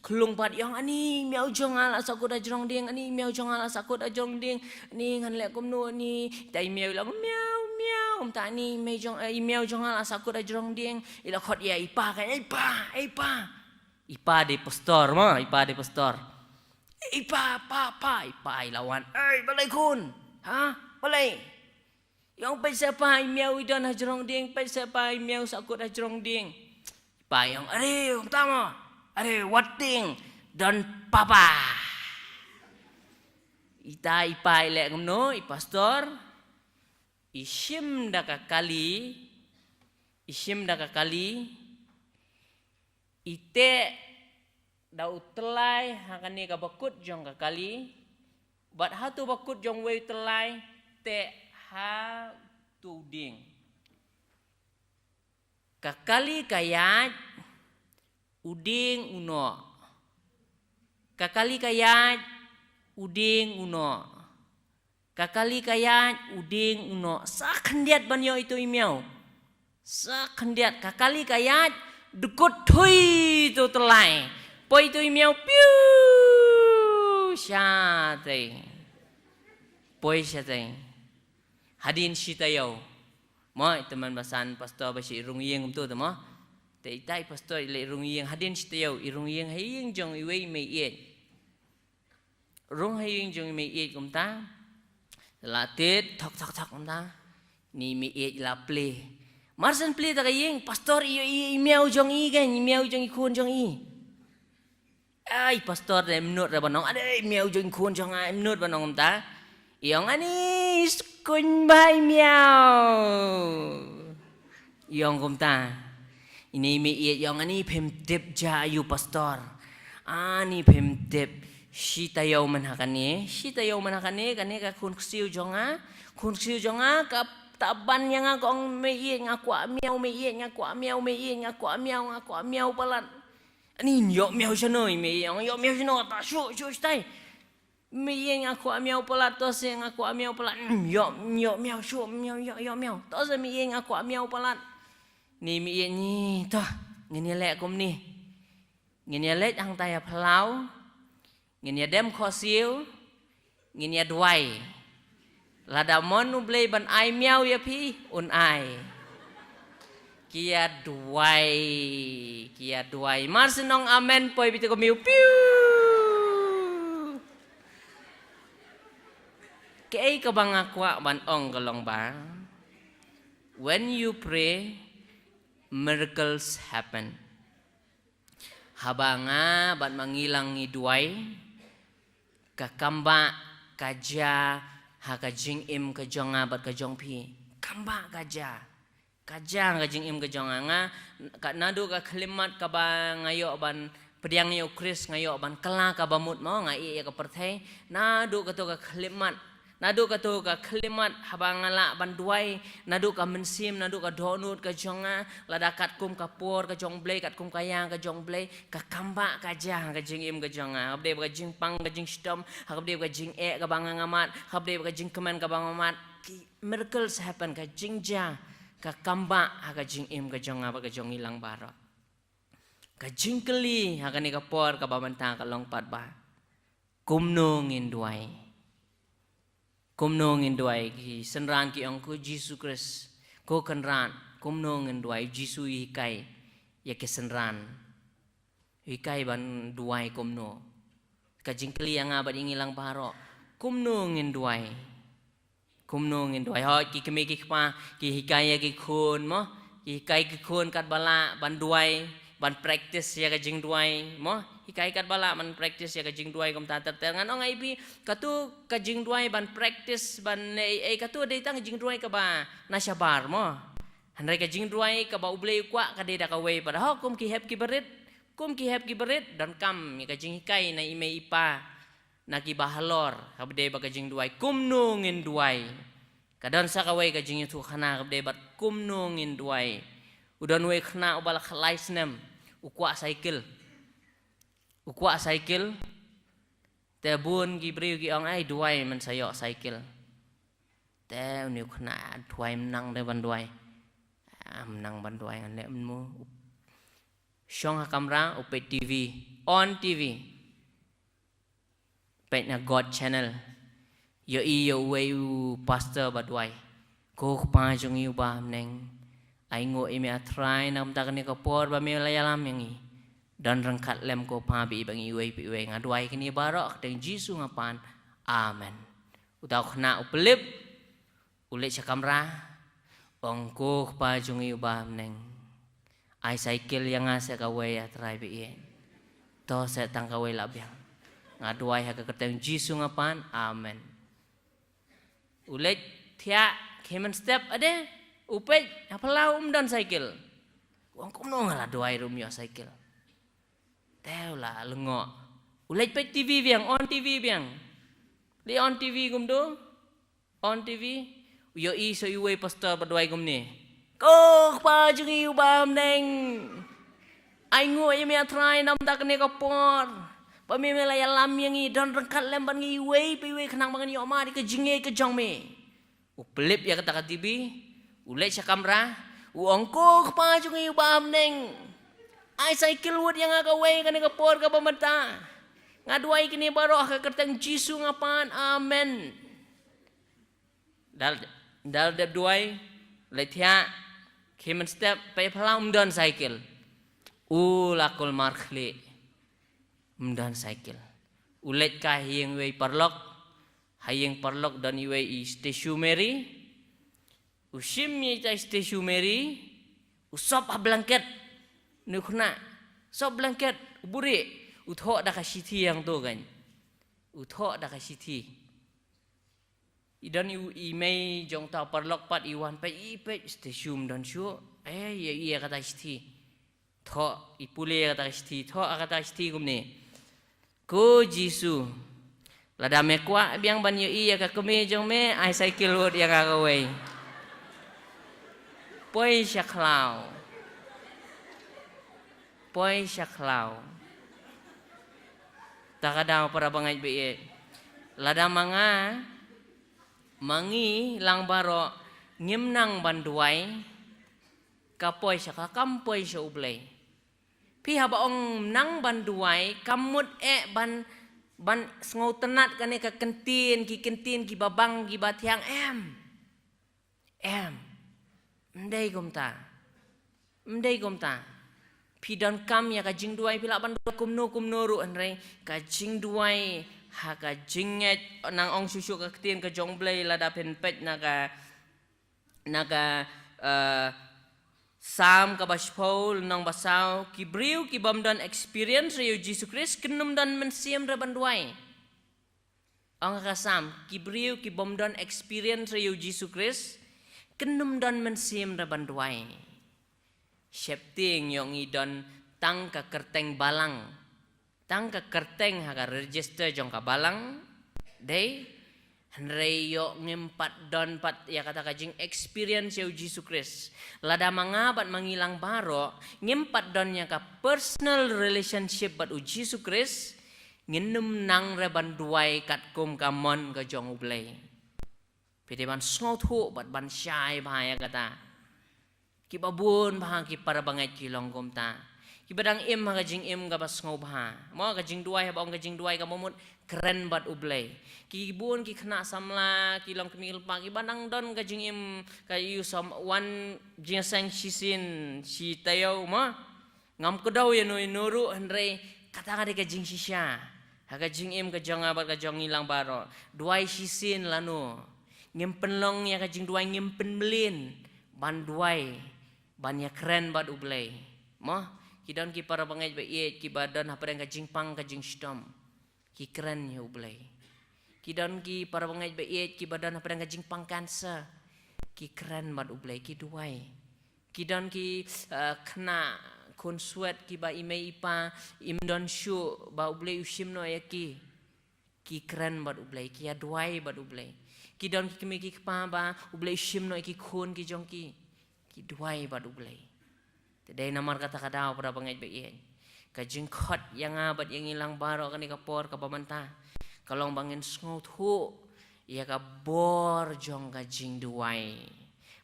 khlung pat i ong, ani miaw jong nga la sahkut ha jrong dieng, ani miaw jong nga la sahkut ha jrong dieng, ani ngan leh kumno ani. Ita i miaw i long miaw miaw. Kumta ani miaw jong, eh, i miaw jong nga la sahkut ha jrong dieng. I la khot ïa i pa kein, ei pa, ei pa. I pa dei pastor mo, i pa dei pastor. I pa, pa, pa, i pa i la wan. Ei, balei khun? Ha? Balei? I ong, peit seh pa, i miaw i don ha jrong dieng, peit seh pa, i miaw sahkut ha jrong dieng. I pa i ong, are, kumta mo. Are, wat tieng, don papa. Ita i pa i leh kumno, i pastor. I shim da ka kali, i shim da ka kali, i teh da u tyllai ha kane ka bakut jong ka kali, bad ha uto u bakut jong uwei u tyllai, te ha uto u dieng. Ka kali ka ïaid, u dieng u noh. Ka kali ka ïaid, u dieng u noh. Ka kali ka ïaid, u dieng u noh. Sa khyndiat ban ïoh ito i miaw. Sa khyndiat, ka kali ka ïaid, dkut thui uto u tyllai. Poi ito i miaw, piu, shatei. Poi shatei. Hadien shi taïew. Mo, ito man basan pastor ba shi rung ïing kumto te mo. Te itai pastor i leh rung ïing, hadien shi taïew, i rung ïing ha ïing jong iwei i mei ïeit. Rung ha ïing jong i mei ïeit kumta. La tied, thok, thok, thok kumta. Ni mei ïeit la plie. Mar shen plie ta ka ïing, pastor i, i, i miaw jong i kan, i miaw jong i khun jong i. Ai, pastor de mynnud re ban ong, ade, miaw jong i khun jong nga, mynnud ban ong kumta. I ong ani, skun bai miaw. I ong kumta. Ine i mei ïeit i ong ani phim tip ja aïu pastor. Ani phim tip. Shi taïew man ha kane, shi taïew man ha kane, kane ka khun ksiew jong nga. Khun ksiew jong nga, ka taban ïa nga ka ong mei ïeit nga kwah miaw, mei ïeit nga kwah miaw, mei ïeit nga kwah miaw, nga kwah miaw palat. Ani ïoh miaw shano, i mei ïeit i ong ïoh miaw shano, ta shu, shu, shu tai. Mei ïeit nga kwah miaw palat, to se nga kwah miaw palat. Mm, ïoh, ïoh miaw shu, miaw, ïoh, ïoh miaw. To se mei ïeit nga kwah miaw palat. Ni mei ïeit ni, to, ngin ïa leh kumne. Ngin ïa leit hangtai ha phyllaw. Ngin ïa dem khohsiew. Ngin ïa duwai. Lada mon U Blei ban ai miaw ïa phi, un ai. Ki ïa duwai, ki ïa duwai. Mar shen ong amen, poi beit ïa ka miaw, piu. Kaei kaba nga kwah ban ong ka long ba, when you pray, miracles happen. Haba nga bad ma ngi lang ngi duwai, ka kambah ka jia ha ka jingim ka jong nga bad ka jong phi. Kambah ka jia. Ka jia ha ka jingim ka jong nga. Nga, ka, naduh ka khyllipmat kaba nga ïoh ban pdiang ïa U Khrist, nga ïoh ban kylla kaba mut mo, nga ïeh ïa ka pyrthei. Naduh kato ka khyllipmat, naduh kato ka khyllipmat haba nga lah ban duwai, naduh ka mynsiem, naduh ka dohnud ka jong nga, lada katkum ka por ka jong U Blei, katkum ka ïa ka jong U Blei, ka kambah ka jia ha ka jingim ka jong nga. Haba dei ba ka jingpang ka jingshitom, haba dei ba ka jingeh kaba nga nga mad, haba dei ba ka jingkmen kaba nga mad. Ki miracles happen, ka jingjia, ka kambah ha ka jingim ka jong nga bad ka jong ngi lang baroh. Ka jingkylli ha kane ka por kaba mynta ka long pat ba, kumno ngin duwai? Kumno ngin duwai? Ki synran ki ong ko Jisu Khrist, ko Kynrad, kumno ngin duwai? Jisu u hikai ïa ki synran, u hikai ban duwai kumno. Ka jingkylli ïa nga bad ïa ngi lang baroh, kumno ngin duwai? Kumno ngin duwai? Hooid, ki kmie ki kpa ki hikai ïa ki khun mo, ki hikai ki khun katba lah ban duwai, ban practice ïa ka jingduwai mo, hikai katba lah ban practice ïa ka jingduwai kumta ter ter. Ngan ong ïa phi, kato ka jingduwai ban practice, ban leh ei ei, kato dei tang ka jingduwai kaba na shabar mo. Hynrei ka jingduwai kaba U Blei u kwah ka dei da kawei pat. Hooid, kum ki hep ki barit, kum ki hep ki barit, donkam ïa ka jinghikai na i mei i pa, na kiba halor, haba dei ba ka jingduwai, kumno ngin duwai? Ka don sa kawei ka jingïathuhkhana, haba dei bad kumno ngin duwai. U don uwei u khynnah uba la khatlai snem, u kwah cycle. U kwah cycle. Te bun ki briew ki ong ai duwai men sa ïoh cycle. Te une u khynnah duwai, ym nang de ban duwai. Ym nang ban duwai, ngan leh mynno. Shong ha kamra, u peit TV, on TV. Peit na God Channel. Ïohi ïa uwei u pastor ba duwai. Ko Kpa jong ngi uba ha bneng, ainguh ïa me A Trai na ka bynta kane ka por ba me la ïalam ïa ngi. Don ryngkat lem ko Pa, bad ïa ngi iwei pa iwei. Nga duwai kine baroh ha ka kyrteng Jisu nga pan. Amen. Uta u khynnah u pynlip, u leit sha kamra, ong, ko Kpa jong ngi uba ha bneng, ai cycle ïa nga seh kawei A Trai ba ïeit. To seh tang kawei la biang. Nga duwai ha ka kyrteng Jisu nga pan. Amen. U leit thiah khyndiat step, ade, u peit ha phyllaw um don cycle. U ong, kumno nga la duwai ruh ym ïoh cycle. Te u la lyngngoh. U leit peit TV biang, on TV biang. Dei on TV kumto. On TV. U ïohi sa iwei pastor ba duwai kumne. Ko Kpa jong ngi uba ha bneng, ai nguh ïa me A Trai namar kane ka por ba me, me la ïalam ïa ngi, don ryngkat lem bad ngi iwei pa iwei khnang ba ngin ïoh mad ïa ka jingngeit ka jong me. U pyllip ïa kata ka TV, u leit sha kamra, u ong, ko Kpa jong ngi uba ha bneng, ai cycle wut ïa nga kawei kane ka por kaba mynta. Nga duwai kine baroh ha ka kyrteng Jisu nga pan. Amen. Dal, dal dep duwai, leit thiah, khie mynstep, peit phyllaw ym don cycle. U la kulmar khlieh. Ym don cycle. U leit kai ha ïing iwei paralok. Ha ïing paralok don iwei i statue Mary. U shim ïa ita i statue Mary. U sop ha blanket. Nukna. Sop blanket. U buhrieh. U thoh da ka shithi hangto kan. U thoh da ka shithi. I don i, i mei jong uta u paralok pat i wan peit, i peit statue ym don shuh. Eh, ïa, ïa kata shithi. Thoh, i pule kata shithi, thoh kata shithi kumne. Ko Jisu, lada me kwah biang ban ïohi ïa ka kmie jong me, ai cycle wut ïa nga kawei. Poi sha khlaw. Poi sha khlaw. Ta ka daw para bangeit ba ïeit. Lada ma nga, ma ngi lang baroh ngim nang ban duwai, ka poi sha ka, kam poi sha U Blei. Phi haba ong nang ban duwai, kam mut eh ban, ban sngewtynnat kane ka kyntien, ki kyntien kiba bang kiba thiang, em. Em. Ym dei kumta. Ym dei kumta. Phi donkam ïa ka jingduwai, phi lah ban duwai kumno kumno ruh, hynrei ka jingduwai ha ka jingngeit, nang ong shuh shuh ka ktien ka jong U Blei lada phin peit na ka, na ka, eh, Salm kaba shiphew, lynnong ba saw, ki briew ki bym don experience re ïa u Jisu Khrist kin ym don mynsiem re ban duwai. Ong ka Salm, ki briew ki bym don experience re ïa u Jisu Khrist kin ym don mynsiem re ban duwai. Sheptieng ïoh ngi don tang ka kyrteng balang. Tang ka kyrteng ha ka register jong ka balang. Dei, hynrei ïoh ngim pat don pat ïa kata ka jing experience ïa u Jisu Khrist. Lada ma nga bad ma ngi lang baroh ngim pat don ïa ka personal relationship bad u Jisu Khrist, ngin ym nang re ban duwai katkum ka mon ka jong U Blei. Phi dei ban sngewthuh bad ban shai bha ïa kata. Kiba bun bha ki para bangeit ki long kumta. Kiba dang im ha ka jingim kaba sngewbha. Mo, ka jingduwai, haba ong ka jingduwai kaba mut kren bad U Blei. Ki bun ki khynnah samla, ki long kmie kpa, kiba dang don ka jingim ka ïoh sam wan jingïaseng shisien shi taïew mo. Ngam kdew ïano ïano ruh, hynrei kata ka dei ka jingshisha ha ka jingim ka jong nga bad ka jong ngi lang baroh. Duwai shisien lano. Ngim pynlong ïa ka jingduwai, ngim pynmlien ban duwai, ban ïakren bad U Blei. Mo, ki don ki para bangeit ba ïeit kiba don hapdeng ka jingpang ka jingshitom, ki kren ïa U Blei. Ki don ki para bangeit ba ïeit kiba don hapdeng ka jingpang cancer, ki kren bad U Blei, ki duwai. Ki don ki, eh, khynnah khun swet kiba i mei i pa im don shuh ba U Blei u shim noh ïa ki, ki kren bad U Blei, ki ïa duwai bad U Blei. Ki don ki kmie ki kpa ba U Blei u shim noh ïa ki khun ki jong ki, ki duwai bad U Blei. Te dei namar kata ka daw para bangeit ba ïeit, ka jingkhot ïa nga bad ïa ngi lang baroh kane ka por kaba mynta ka long ba ngin sngewthuh ïa ka bor jong ka jingduwai.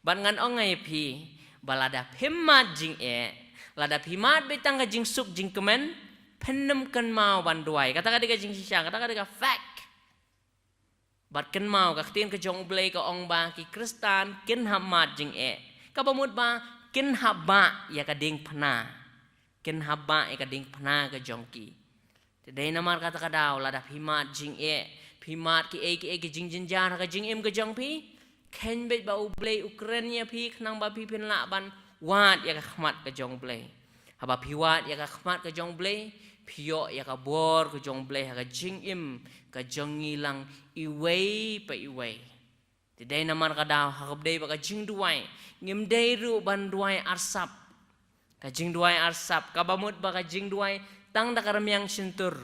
Bad ngan ong ïa phi ba lada phim mad jingeh, lada phi mad beit tang ka jingsuk jingkmen, phin ym kynmaw ban duwai. Kata ka dei ka jingshisha, kata ka dei ka fact. Bad kynmaw, ka ktien ka jong U Blei ka ong ba ki Khristan kin hap mad jingeh. Kaba mut ba kin hap bah ïa ka diengphna. Kin hap bah ïa ka diengphna ka jong ki. Te dei namar kata ka daw, lada phi mad jingeh, phi mad kiei kiei ki jingjynjar ha ka jingim ka jong phi, kheiñ beit ba U Blei u kren ïa phi khnang ba phi phin lah ban wad ïa ka khmat ka jong U Blei. Haba phi wad ïa ka khmat ka jong U Blei, phi ïoh ïa ka bor ka jong U Blei ha ka jingim ka jong ngi lang iwei pa iwei. Te dei namar ka daw, ha kaba dei ba ka jingduwai, ngim dei ruh ban duwai arsap. Ka jingduwai arsap, kaba mut ba ka jingduwai tang da ka rmiang shyntur.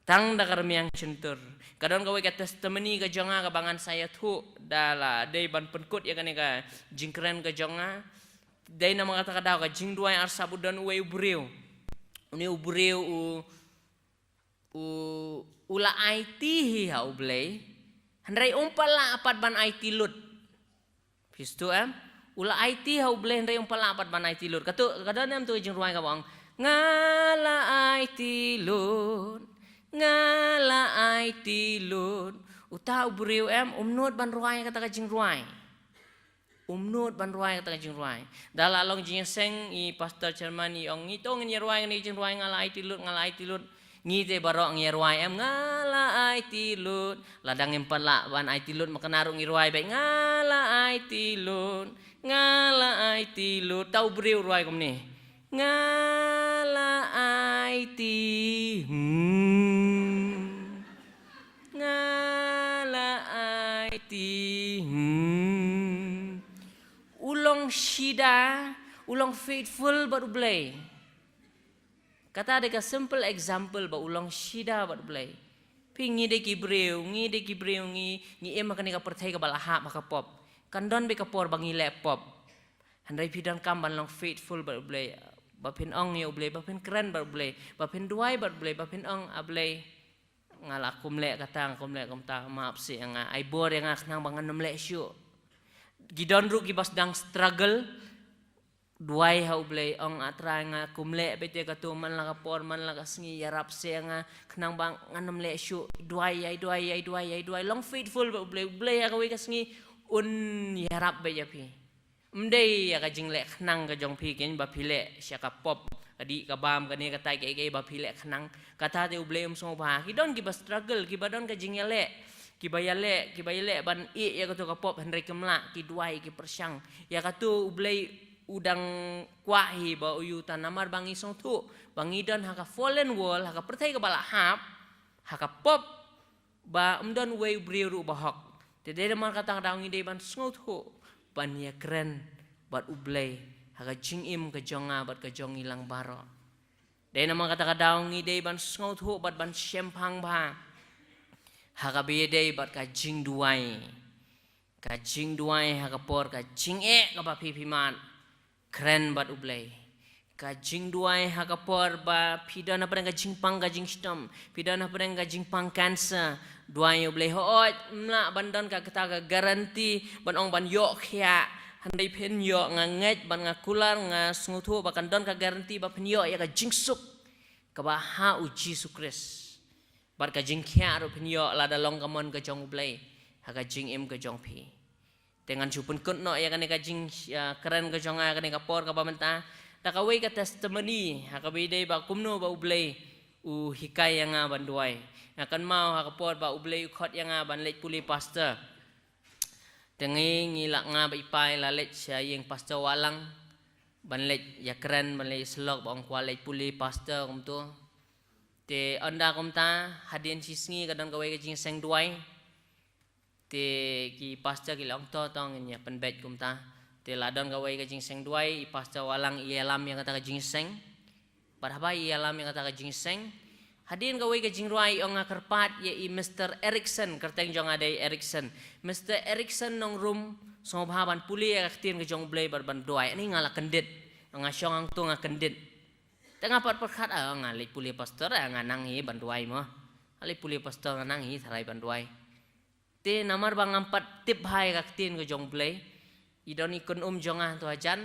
Tang da ka rmiang shyntur. Ka don kawei ka testimony ka jong nga kaba ngan sa ïathuh da la dei ban pynkut ïa kane ka jingkren ka jong nga. Dei namar kata ka daw ka jingduwai arsap u don uwei u briew. Une u briew u, u, u la aiti hi ha U Blei. Hynrei um pat lah pat ban aiti lut. Phi sngewthuh em? U la aiti ha U Blei hynrei um pat lah pat ban aiti lut. Katu, ka don em tu ka jingrwai kaba ong, nga la aiti lut, nga la aiti lut. Uta u briew em, um nud ban rwai kata ka jingrwai. Um nud ban rwai kata ka jingrwai. Da la long jingïaseng i pastor chairman i ong, ngi to ngin ïarwai kane ka jingrwai, nga la aiti lut, nga la aiti lut. Ngi te baroh ngi ïarwai em, nga la aiti lut. Lada ngim pat lah ban aiti lut, ma kane ruh ngi rwai beit, nga la aiti lut, nga la aiti lut. Uta u briew u rwai kumne, nga la aiti, hmm. Nga la aiti, hmm. U long shida, u long faithful bad U Blei. Kata dei ka simple example ba u long shida bad U Blei. Phi, ngi dei ki briew, ngi dei ki briew, ngi, ngi im ha kane ka pyrthei kaba la hap ha ka pop. Kan don beit ka por ba ngi leh pop. Hynrei phi donkam ban long faithful bad U Blei. Ba phin ong ïa U Blei, ba phin kren bad U Blei, ba phin duwai bad U Blei, ba phin ong, A Blei, nga la kum leh kata, nga kum leh kumta, map seh ïa nga, ai bor ïa nga khnang ba ngan ym leh shuh. Ki don ruh kiba sdang struggle, duwai ha U Blei, ong, A Trai, nga kum leh beit ïa katu, man la ka por, man la ka sngi, ïarap seh ïa nga khnang ba ngan ym leh shuh. Duwai, ïai duwai, ïai duwai, ïai duwai, long faithful bad U Blei, U Blei ha kawei ka sngi un ïarap beit ïa phi. Ym dei ïa ka jingleh khnang ka jong phi kein ba phi leh sha ka pop, ka dih ka bam, kane katai, kaei kaei ba phi leh khnang. Kata te U Blei um sngewbha. Ki don kiba struggle, kiba don ka jingïaleh, kiba ïaleh, kiba ïaleh ban ïeh ïa katu ka pop, hynrei kim lah, ki duwai, ki pyrshang. Ïa katu U Blei u dang kwah hi ba u ïoh, namar ba ngi sngewthuh ba ngi don ha ka fallen world, ha ka pyrthei kaba la hap, ha ka pop, ba ym don uwei u briew ruh ba hok. Te dei namar kata ka daw ngi dei ban sngewthuh ban ïakren bad U Blei ha ka jingim ka jong nga bad ka jong ngi lang baroh. Dei namar kata ka daw ngi dei ban sngewthuh bad ban shemphang bha ha kaba ïadei bad ka jingduwai. Ka jingduwai ha ka por ka jingeh kaba phi, phi mad, kren bad U Blei. Ka jingduwai ha ka por ba phi don hapdeng ka jingpang ka jingshitom, phi don hapdeng ka jingpang cancer, duwai ïa U Blei. Hooid, ym lah ban don ka, kata ka guarantee ban ong ban ïoh khiah, hynrei phin ïoh, nga ngeit bad nga kular, nga sngewthuh ba kan don ka guarantee ba phin ïoh ïa ka jingsuk kaba ha U Jisu Khrist. Bad ka jingkhiah ruh phin ïoh lada long ka mon ka jong U Blei ha ka jingim ka jong phi. Te ngan shu pynkut noh ïa kane ka jing, ah, kren ka jong nga ha kane ka por kaba mynta da kawei ka testimony ha kaba ïadei ba kumno ba U Blei u hikai ïa nga ban duwai. Nga kynmaw ha ka por ba U Blei u khot ïa nga ban leit pule pastor. Te ngi, ngi la, nga bad i pa i la leit sha ïing Pastor Wahlang ban leit ïakren, ban leit ïasyllok, ba ong kwah leit pule pastor kumto. Te ynda kumta, hadien shi sngi ka don kawei ka jingïaseng duwai. Te ki pastor ki la ong to, to ngin ïa pynbeit kumta. Te la don kawei ka jingïaseng duwai, i Pastor Wahlang i ïalam ïa kata ka jingïaseng. Bad haba i ïalam ïa kata ka jingïaseng, hadien kawei ka jingrwai i ong, nga kyrpad ïa i Mister Erickson, kyrteng jong nga dei Erickson. Mister Erickson Nongrum, sngewbha ban pule ïa ka ktien ka jong U Blei bad ban duwai. Ani nga la kyndit. Nga shong hangto nga kyndit. Te nga pat pyrkhat, ah, nga leit pule pastor, ah, nga nang hi ban duwai mo. Nga leit pule pastor nga nang hi tharai ban duwai. Te namar ba ngam pat tip bha ïa ka ktien ka jong U Blei, i don i kynum jong nga hangto hajan,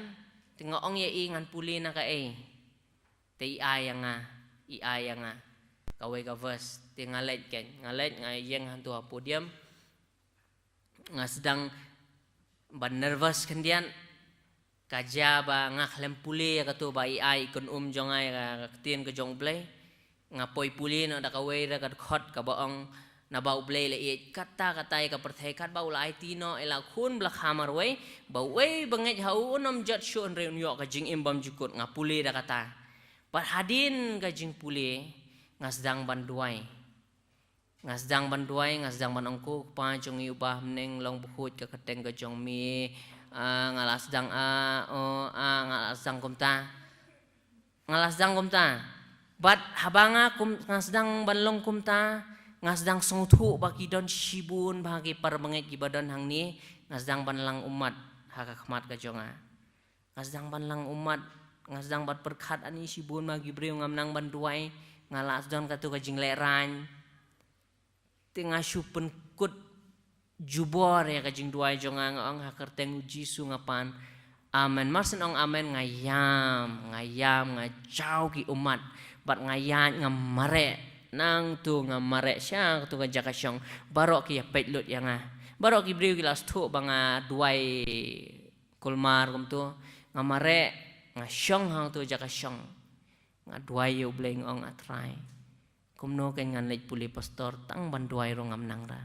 te nga ong ïa i ngan pule na kaei. Te i ai ïa nga, i ai ïa nga kawei ka verse, te nga leit kein, nga leit nga ïeng hangto ha podium, nga sdang ban nervous khyndiat, ka jia ba nga khlem pule ïa kato ba i ai i kynum jong nga ïa ka ktien ka jong U Blei. Nga poi pule noh da kawei re ka dkhot kaba ong, naba U Blei la ïeit katta katta ïa ka pyrthei, katba u la aiti noh ïa la u khun ba la kha marwei, ba uwei ba ngeit ha u un ym jot shuh hynrei un ïoh ka jingim bymjukut. Nga pule da kata. Bad hadien ka jingpule, nga sdang ban duwai. Nga sdang ban duwai, nga sdang ban ong, ko Kpa jong ngi uba ha bneng, long bakhuid ka kyrteng ka jong me. Ah, nga la sdang, ah, oh, ah, nga la sdang kumta. Nga la sdang kumta. Bad haba nga kum, nga sdang ban long kumta, nga sdang sngewthuh ba ki don shibun bha ki para bangeit kiba don hangne, nga sdang ban lang ummat ha ka khmat ka jong nga. Nga sdang ban lang ummat, nga sdang ban pyrkhat ani shibun bha ki briew ngam nang ban duwai, nga lah sdang katu ka jinglehrain. Te nga shu pynkut jubor ïa ka jingduwai jong nga, nga ong ha kyrteng u Jisu nga pan. Amen. Mar shen ong amen, nga ïam, nga ïam, nga jaw ki ummat. Bad nga ïaid nga mareh. Nangtu nga mareh sha katu ka jaka shong. Baroh ki ïa peit lut ïa nga. Baroh ki briew ki la sngewthuh ba nga duwai kulmar kumtu. Nga mareh, nga shong hangtu jaka shong. Nga duwai ïa u Blei nga ong, A Trai, kumno kan ngan leit pule pastor tang ban duwai ruh ngam nang ra.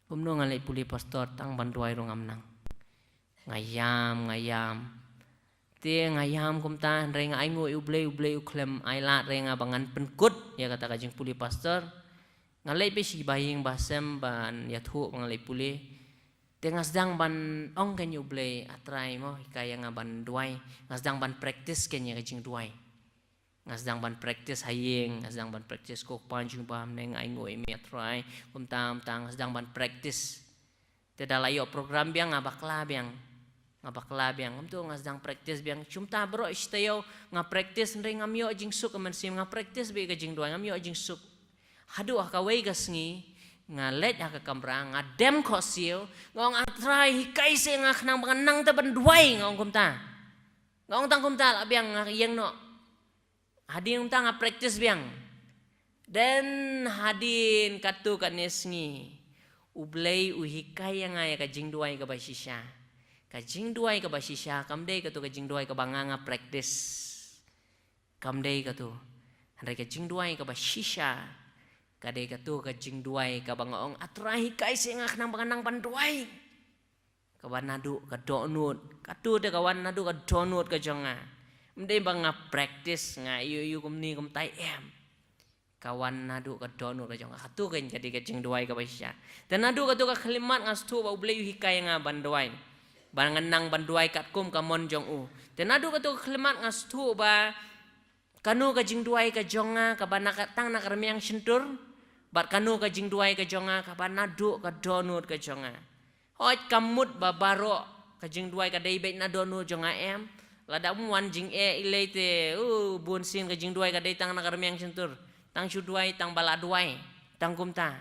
Kumno ngan leit pule pastor tang ban duwai ruh ngam nang. Nga ïam, nga ïam. Te nga ïam kumta, hynrei nga ainguh ïa u Blei, u Blei u khlem ai lad ïa nga ba ngan pynkut ïa kata ka jingpule pastor. Nga leit beit sha ba ïing ba sem ban ïathuh ba nga leit pule. Te nga sdang ban ong kein ïa u Blei, A Trai mo, hikai ïa nga ban duwai. Nga sdang ban practice kein ïa ka jingduwai. Nga sdang ban practice ha ïing, nga sdang ban practice, Ko Kpa jong U Ba ha bneng, nga ainguh ïa me A Trai. Kumta kumta nga sdang ban practice. Te da la ïoh program biang nga bakla biang. Nga bakla biang. Kumtu nga sdang practice biang. Kumta baroh shi taïew nga practice, hynrei ngam ïoh jingsuk ha ka mynsiem, nga practice beit ka jingduwai, ngam ïoh jingsuk. Haduh ha kawei ka sngi nga leit ha ka kamra, nga dem khohsiew, nga ong, A Trai, hikai seh nga khnang ba ngan nang te ban duwai, nga ong kumta. Nga ong tang kumta la biang, nga ïeng noh. Hadien kumta nga practice biang. Then hadien katto katne sngi, U Blei u hikai ïa nga ïa ka jingduwai kaba shisha. Ka jingduwai kaba shisha kam dei katto ka jingduwai kaba nga, nga practice. Kam dei katto. Hynrei ka jingduwai kaba shisha ka dei katto ka jingduwai kaba nga ong, A Trai, hikai seh nga khnang ba ngan nang ban duwai. Kaba naduh ka dohnud, katto te ka wan naduh ka dohnud ka jong nga. Ym dei ba nga practice, nga ïoh ïoh kumne kumtai, em. Ka wan naduh ka dohnud ka jong nga. Katto kein ka dei ka jingduwai kaba shisha. Te naduh katto ka khyllipmat nga sngewthuh ba U Blei u hikai ïa nga ban duwai. Ba ngan nang ban duwai katkum ka mon jong u. Te naduh katto ka khyllipmat nga sngewthuh ba kano ka jingduwai ka jong nga kaba na ka, tang na ka rmiang shyntur, bad kano ka jingduwai ka jong nga kaba naduh ka dohnud ka jong nga. Hooid, kam mut ba baroh ka jingduwai ka dei beit na dohnud jong nga, em. Lada ym wan jingeh ilei te, uh, bun sien ka jingduwai ka dei tang na ka rmiang shyntur. Tang shu duwai, tang ba la duwai, tang kumta.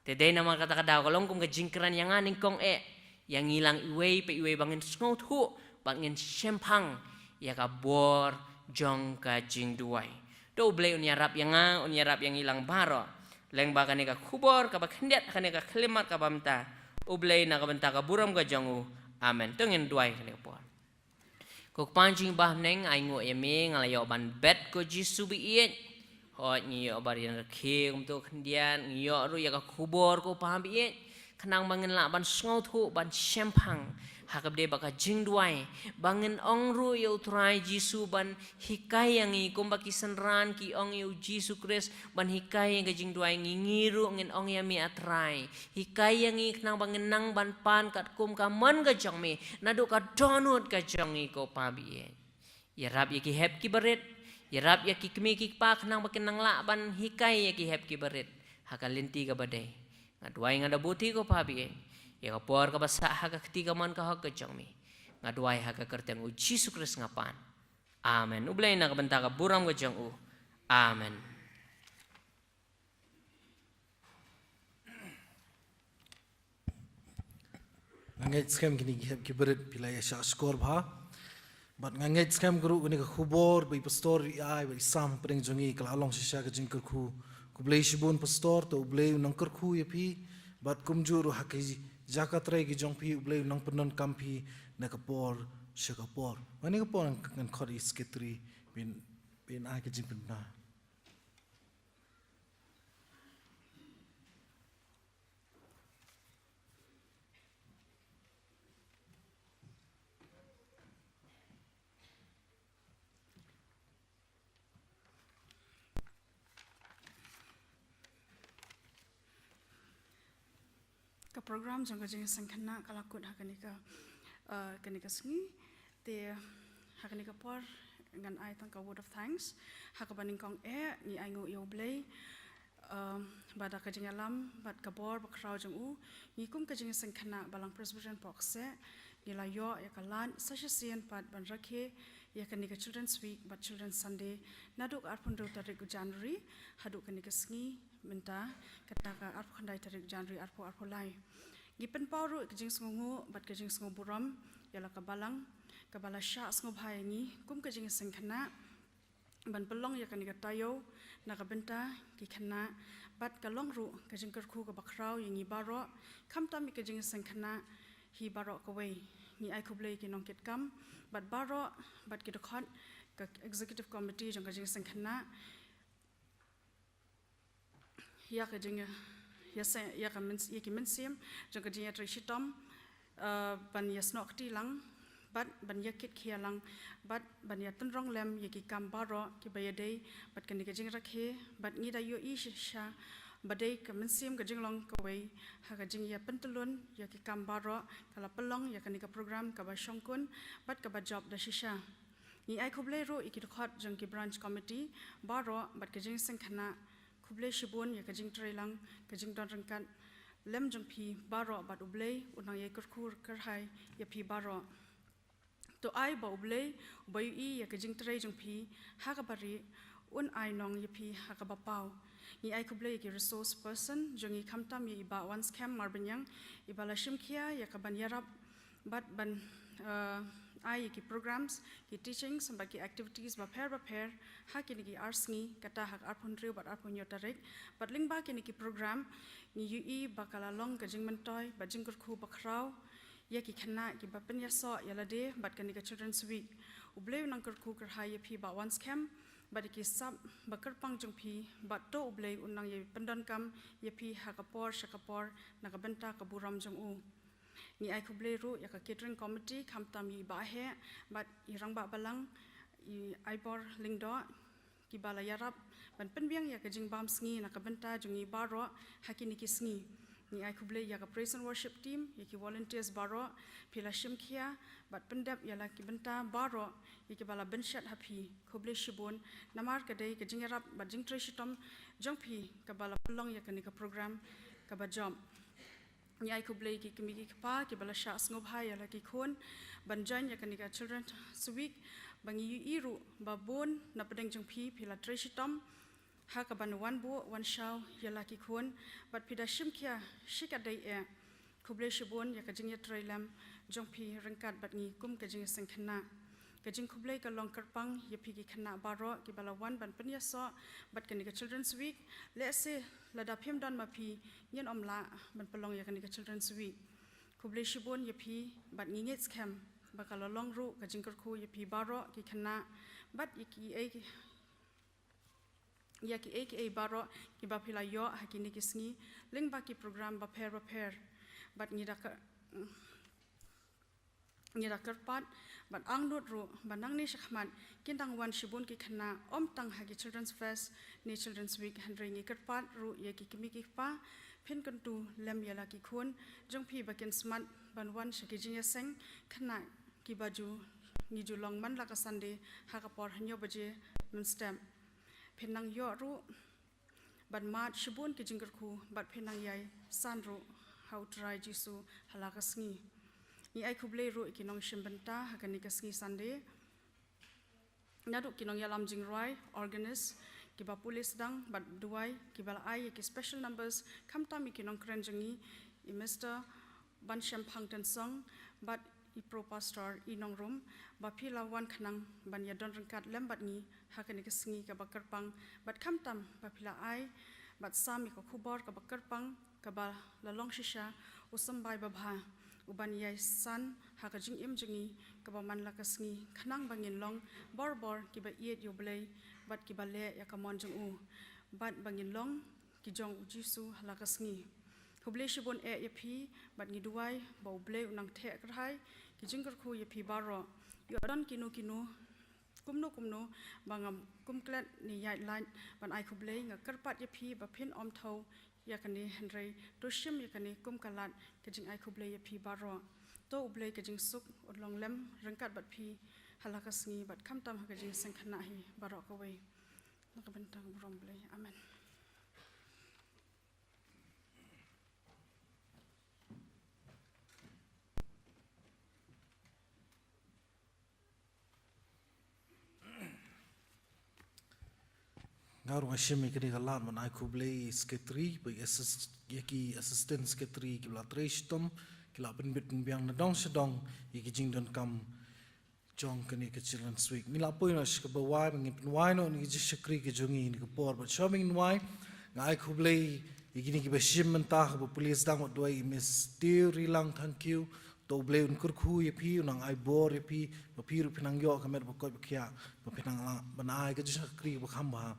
Te dei namar kata ka daw ka long kum ka jingkren ïa nga nyngkong eh, ïa ngi lang iwei pa iwei ba ngin sngewthuh, ba ngin shemphang ïa ka bor jong ka jingduwai. To U Blei un ïarap ïa nga, un ïarap ïa ngi lang baroh. Lyngba kane ka khubor kaba khyndiat, kane ka khyllipmat kaba mynta, U Blei na ka bynta ka burom ka jong u. Amen. To ngin duwai kane ka por. Ko Kpa jong ngi ba ha bneng, ainguh ïa me, nga la ïoh ban bet ko Jisu ba ïeit. Hooid, ngi ïoh ban ïaid rkhie kumto khyndiat, ngi ïoh ruh ïa ka khubor ko Pa ba ïeit. Khnang ba ngin lah ban sngewthuh, ban shemphang ha kaba dei ba ka jingduwai, ba ngin ong ruh ïa U Trai Jisu ban hikai ïa ngi kumba ki synran ki ong ïa U Jisu Khrist ban hikai ïa ka jingduwai, ngi, ngi ruh ngin ong ïa me A Trai, hikai ïa ngi khnang ba ngin nang ban pan katkum ka mon ka jong me naduh ka dohnud ka jong ngi ko Pa ba ïeit. Ïarap ïa ki hep ki barit, ïarap ïa ki kmie ki kpa khnang ba kin nang lah ban hikai ïa ki hep ki barit ha ka lynti kaba dei. Nga duwai, nga da buti ko Pa ba ïeit ïa ka por kaba sah ha ka kti ka mon ka hok ka jong me. Nga duwai ha ka kyrteng U Jisu Khrist nga pan. Amen. U Blei na ka bynta ka burom ka jong u. Amen. Nga ngeit skhem kine ki hep ki barit phi la ïa shah shkor bha. Bad nga ngeit skhem ka ruh kane ka khubor ba i pastor i ai, ba i sam pdeng jong ngi ka la long shisha ka jingkyrkhu. Khublei shibun pastor, to U Blei u nang kyrkhu ïa phi. Bad kumjuh ruh ha ki jaka trei ki jong phi, U Blei u nang pyndonkam phi na ka por sha ka por. Mane ka por ngan khot i secretary ban, ban ai ka jingpynbna. Ka program jong ka jingïaseng khynnah ka la kut ha kane ka, eh, kane ka sngi. Te ha kane ka por, ngan ai tang ka word of thanks. Ha kaba nyngkong eh, ngi ai nguh ïa U Blei, um, ba da ka jingïalam bad ka bor bakhraw jong u, ngi kum ka jingïaseng khynnah Balang Presbyterian Pohkseh, ngi la ïoh ïa ka lad sa shisien pat ban rakhe ïa kane ka Children's Week bad Children's Sunday, naduh ka arphew hynriew tarik u January haduh kane ka sngi mynta, kata ka arphew khyndai tarik January arphew arphew lai. Ngi pynpaw ruh ka jingsngewnguh bad ka jingsngewburom ïa la ka Balang kaba la shah sngewbha ïa ngi kum ka jingïaseng khynnah ban pynlong ïa kane ka taïew na ka bynta ki khynnah, bad ka long ruh ka jingkyrkhu kaba khraw ïa ngi baroh, khamtam ïa ka jingïaseng khynnah hi baroh kawei. Ngi ai khublei ki nongkitkam bad baroh, bad ki dkhot ka Executive Committee jong ka jingïaseng khynnah ïa ka jing, ïa se, ïa ka myn, ïa ki mynsiem jong ka jingïatrei shitom, eh, ban ïasnoh kti lang bad ban ïakit khia lang bad ban ïatynrong lem ïa ki kam baroh kiba ïadei bad kane ka jingrakhe. Bad ngi da ïohi shisha ba dei ka mynsiem ka jinglong kawei ha ka jingïapyntylun ïa ki kam baroh ka la pynlong ïa kane ka program kaba shongkun bad kaba jop da shisha. Ngi ai khublei ruh ïa ki dkhot jong ki branch committee baroh bad ka jingïaseng khynnah. Khublei shibun ïa ka jingtrei lang, ka jingdon ryngkat lem jong phi baroh, bad U Blei un nang ïai kyrkhu kyrhai ïa phi baroh. To ai ba U Blei uba ïohi ïa ka jingtrei jong phi ha kaba rieh un ai nong ïa phi ha kaba paw. Ngi ai khublei ïa ki resource person jong ngi, khamtam ïa i Bah Wanskhem Marbaniang, iba la shim khia ïa ka ban ïarap bad ban, eh, ai ïa ki programs, ki teachings bad ki activities bapher bapher ha kine ki ar sngi, kata ha ka arphew hynriew bad arphew hynñiew tarik. Bad lyngba kine ki program ngi ïohi ba ka la long ka jingmyntoi bad jingkyrkhu bakhraw ïa ki khynnah kiba pynïasoh ïa lade bad kane ka Children's Week. U Blei un nang kyrkhu kyrhai ïa phi Bah Wanskhem bad ïa ki sap ba kyrpang jong phi, bad to U Blei un nang ïai pyndonkam ïa phi ha ka por sha ka por na ka bynta ka burom jong u. Ngi ai khublei ruh ïa ka catering committee, khamtam ïa i Bah Heh bad i Rangbah Balang, i Aibor Lyngdoh, kiba la ïarap ban pynbiang ïa ka jingbam sngi na ka bynta jong ngi baroh ha kine ki sngi. Ngi ai khublei ïa ka praise and worship team, ïa ki volunteers baroh, phi la shim khia bad pyndep ïa la ki bynta baroh ïa kiba la bynshet ha phi. Khublei shibun namar ka dei ka jingïarap bad jingtrei shitom jong phi kaba la pynlong ïa kane ka program kaba jop. Ngi ai khublei ki kmie ki kpa kiba la shah sngewbha ïa la ki khun ban join ïa kane ka Children's Week, ba ngi ïohi ruh ba bun na pdeng jong phi, phi la trei shitom ha kaban wan buh wan shaw ïa la ki khun, bad phi da shim khia shikatdei eh. Khublei shibun ïa ka jingïatrei lem jong phi ryngkat bad ngi kum ka jingïaseng khynnah. Ka jingkhublei ka long kyrpang ïa phi ki khynnah baroh kiba la wan ban pynïasoh bad kane ka Children's Week. Lehse lada phim don ma phi, ngin ym lah ban pynlong ïa kane ka Children's Week. Khublei shibun ïa phi bad ngi ngeit skhem ba ka la long ruh ka jingkyrkhu ïa phi baroh ki khynnah bad ïa kiei ki, ïa kiei kiei baroh kiba phi la ïoh ha kine ki sngi lyngba ki program bapher bapher. Bad ngi da ka, ngi da kyrpad bad angnud ruh ba nangne shakhmat kin dang wan shibun ki khynnah, ym tang ha ki Children's Fest ne Children's Week, hynrei ngi kyrpad ruh ïa ki kmie ki kpa, phin kyntu lem ïa la ki khun jong phi ba kin smat ban wan sha ki jingïaseng khynnah kiba ju, ngi ju long man la ka Sunday ha ka por hynñiew baje mynstep. Phin nang ïoh ruh ban mad shibun ki jingkyrkhu bad phin nang ïai san ruh ha U Trai Jisu ha la ka sngi. Ngi ai khublei ruh ïa ki nongshim bynta ha kane ka sngi Sunday, naduh ki nongïalam jingrwai, organist, kiba pule sdang bad duwai, kiba la ai ïa ki special numbers, khamtam ïa ki nongkren jong ngi, i Mister Banshemphang Tynsong bad i Pro Pastor i Nongrum, ba phi la wan khnang ban ïadon ryngkat lem bad ngi ha kane ka sngi kaba kyrpang, bad khamtam ba phi la ai bad sam ïa ka khubor kaba kyrpang kaba la long shisha u symbai babha, u ban ïai san ha ka jingim jong ngi kaba man la ka sngi, khnang ba ngin long borbor kiba ïeit ïa U Blei bad kiba leh ïa ka mon jong u, bad ba ngin long ki jong U Jisu ha la ka sngi. Khublei shibun eh ïa phi bad ngi duwai ba U Blei un nang theh kyrhai ki jingkyrkhu ïa phi baroh. Ïoh don kino kino, kumno kumno ba ngam kum klet ne ïaid lait ban ai khublei, nga kyrpad ïa phi ba phin ym thew ïa kane, hynrei to shim ïa kane kum ka lad ka jingai khublei ïa phi baroh. To U Blei ka jingsuk un long lem ryngkat bad phi ha la ka sngi bad khamtam ha ka jingseng khynnah hi baroh kawei. Na ka bynta ka burom Blei. Amen. Nga ruh nga shim ïa kane ka lad ban ai khublei ïa ki secretary bad ïa assist-, ïa ki assistant secretary kiba la trei shitom, ki la pynbit pynbiang na dong sha dong ïa ki jingdonkam jong kane ka Children's Week. Ngi la poi noh sha kaba wai, ba ngin pynwai noh ïa ki jingshakri ki jong ngi ha kane ka por. Bad shuwa ba ngin wai, nga ai khublei ïa kine kiba shim mynta, kaba pule sdang, wat duwai ïa i Miss Tiew Rilang Thangkhiew. To U Blei un kyrkhu ïa phi, un nang ai bor ïa phi, ba phi ruh phin nang ïoh ka met ba koit ba khiah, ba phin nang lah ban ai ka jingshakri ba kham bha.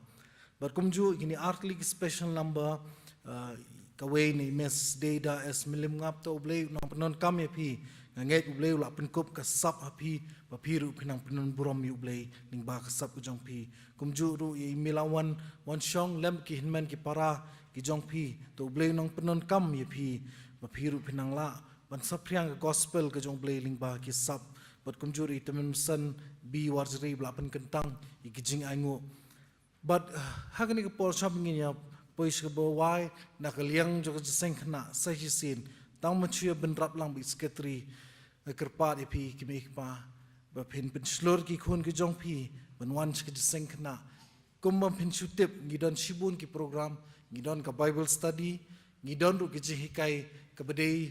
Bad kumjuh ïa kine artylli ki special number, uh, kawei na i Miss Deida S Mylliemngap, to U Blei un nang pyndonkam ïa phi. Nga ngeit U Blei u la pynkup ka sap ha phi, ba phi ruh phin nang pyndonburom ïa U Blei lyngba ka sap ka jong phi. Kumjuh ruh ïa i Milawan Wanshong lem ki hynmen ki para ki jong phi, to U Blei un nang pyndonkam ïa phi, ba phi ruh phin nang lah ban saphriang ka gospel ka jong U Blei lyngba ki sap. Bad kumjuh ruh i Tymmen Basan B Warjri ba la pynkyntang ïa ki jingainguh. Bad, uh, ha kane ka por shuwa ba ngin ïa poi sha kaba wai, na ka liang jong ka jingïaseng khynnah sa shisien, tang ban shu ïa bynrap lang bad i secretary, nga kyrpad ïa phi ki mei ki pa, ba phin pynshlur ki khun ki jong phi ban wan sha ka jingïaseng khynnah. Kumba phin shu tip, ngi don shibun ki program, ngi don ka Bible study, ngi don ruh ki jinghikai kaba dei,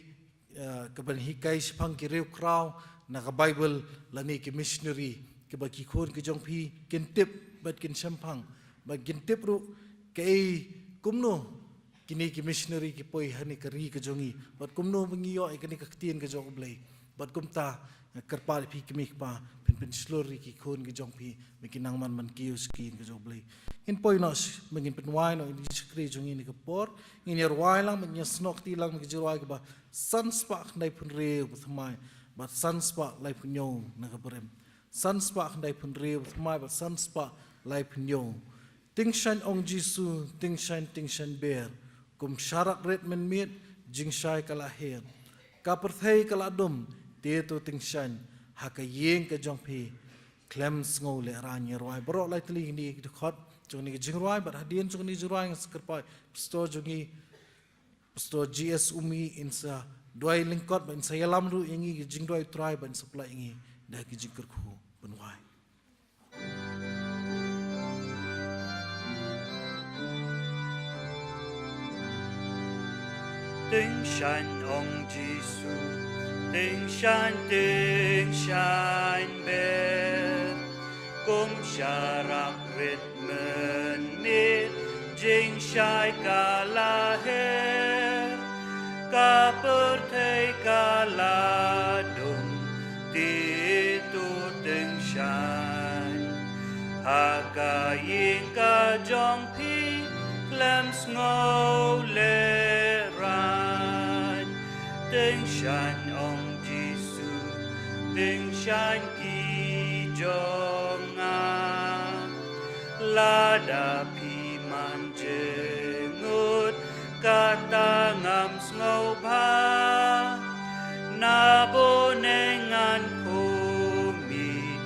eh, kaban hikai shaphang ki riewkhraw na ka Bible lane ki missionary, kaba ki khun ki jong phi kin tip bad kin shemphang, bad kin tip ruh kaei, kumno kine ki missionary ki poi ha kane ka ri ka jong ngi, bad kumno ba ngi ïoh ïa kane ka ktien ka jong U Blei. Bad kumta, nga kyrpad ïa phi ki mei ki pa, phin pynshlur ïa ki khun ki jong phi, ba kin nang man ban kiew sha ka ïing ka jong U Blei. Ngin poi noh, ba ngin pynwai noh ïa ka jingshakri jong ngi ha kane ka por. Ngin ïa rwai lang, ba ngin ïa snoh kti lang ïa ka jingrwai kaba san spah khyndai phew hynriew bad thymmai, bad san spah laiphew hynñiew na ka barim. San spah khyndai phew hynriew bad thymmai, bad san spah laiphew hynñiew. Tyngshaiñ ong Jisu, tyngshaiñ, tyngshaiñ ber, kum sharak rit mynmiet, jingshai ka la her. Ka pyrthei ka la dum, te to tyngshaiñ, ha ka ïing ka jong phi, khlem sngew lehraiñ. Ngi rwai baroh lai tylli kine ki dkhot jong kane ka jingrwai, bad hadien jong kane ka jingrwai nga sa kyrpad ïa i Pastor jong ngi, Pastor G S Umi, in sa duwai lyngkot bad in sa ïalam ruh ïa ngi ki jingduwai U Trai bad in sa pynlait ïa ngi da ki jingkyrkhu ban wai. Tyngshaiñ ong Jisu, tyngshaiñ, tyngshaiñ ber, kum sharak rit mynmiet, jingshai ka la her. Ka pyrthei ka la dum, te to tyngshaiñ, ha ka ïing ka jong phi, khlem sngew lehraiñ. Tyngshaiñ ong Jisu, tyngshaiñ ki jong nga. Lada phi man jngut, kata ngam sngewbha, na bneng ngan khmih,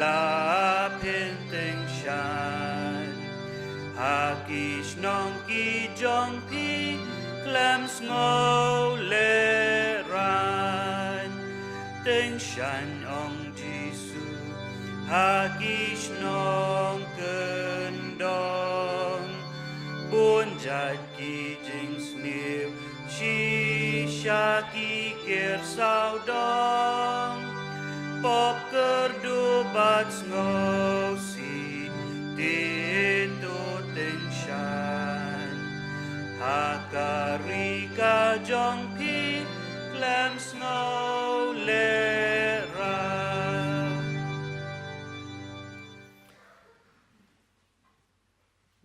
la phin tyngshaiñ. Ha ki shnong ki jong phi, khlem sngew lehraiñ. Tyngshaiñ ong Jisu, ha ki shnong kyndong, bun jait ki jingsniew, shisha ki kyrsaw dong. Pop kyrduh bad sngewsih, te to tyngshaiñ. Ha ka ri ka jong phi, khlem sngew lehraiñ.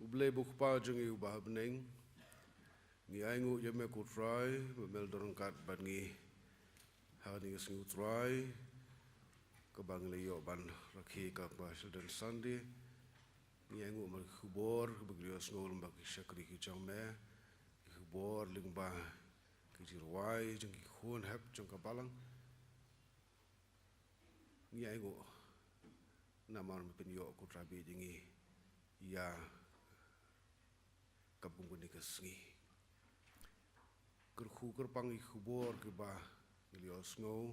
U Blei U Kpa jong ngi uba ha bneng, ngi ainguh ïa me ko Trai, ba me la don ryngkat bad ngi ha kane ka sngi ko Trai, kaba ngi la ïoh ban rakhe ïa ka Children's Sunday. Ngi ainguh ïa me ki khubor, kaba ngi la ïohsngew lyngba ki shakri ki jong me, ki khubor lyngba ki jingrwai jong ki khun hep jong ka balang. Ngi ainguh namar me pynïoh ko Trai ba ïeit ïa ngi ïa kaba kum kane ka sngi. Kyrkhu kyrpang ïa ki khubor kiba ngi la ïohsngew,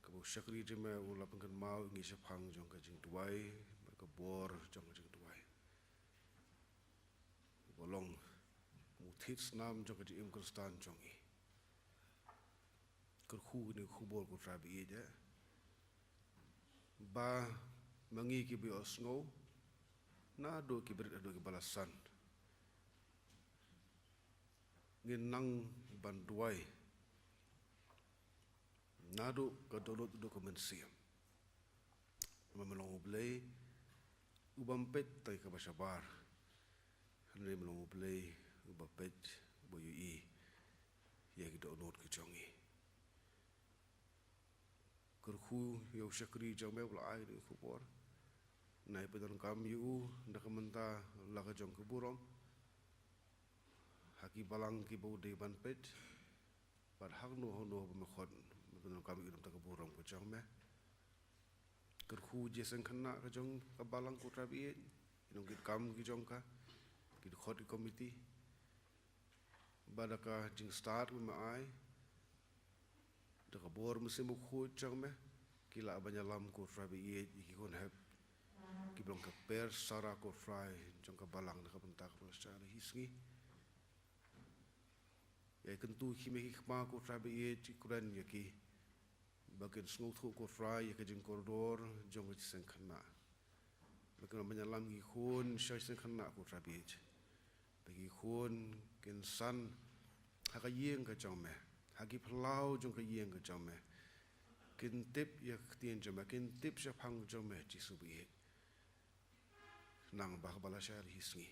kaba u shakri jong me u la pynkynmaw ïa ngi shaphang jong ka jingduwai bad ka bor jong ka jingduwai. Ba long u thied snam jong ka jingim Khristan jong ngi. Kyrkhu kane ka khubor ko Trai ba ïeit, eh, ba ma ngi kiba ïohsngew, naduh kiba rit haduh kiba la san, ngin nang ban duwai naduh ka dohnud haduh ka mynsiem. Namar me long U Blei u bym peit tang ïa kaba shabar, hynrei me long U Blei uba peit, uba ïohi ïa ki dohnud ki jong ngi. Kyrkhu ïa u shakri jong me uba la ai kane ka khubor. Nai pyndonkam ïa u na ka bynta la ka jong ka burom ha ki balang kiba u dei ban peit, bad hangno hangno ba me khot, me pyndonkam ïa u na ka bynta ka burom ka jong me. Kyrkhu jingïaseng khynnah ka jong ka balang ko Trai ba ïeit, ki nongkitkam ki jong ka, ki dkhot ki komiti, ba da ka jingstad ba me ai, da ka bor mynsiem bakhuid jong me, ki lah ban ïalam ko Trai ba ïeit ïa ki khun hep kiba long ka pyrsa ko Trai jong ka balang na ka bynta kaba la shai la hi sngi. Ïa kyntu ki kmie ki kpa ko Trai ba ïeit, kren ïa ki ba kin sngewthuh ko Trai ïa ka jingkordor jong ka jingïaseng khynnah. Ba kin wan ban ïalam ki khun sha ka jingïaseng khynnah ko Trai ba ïeit, ba ki khun kin san ha ka ïing ka jong me, ha ki phyllaw jong ka ïing ka jong me, kin tip ïa ka ktien jong me, kin tip shaphang jong me Jisu ba ïeit. Nang ba kaba la shai la hi sngi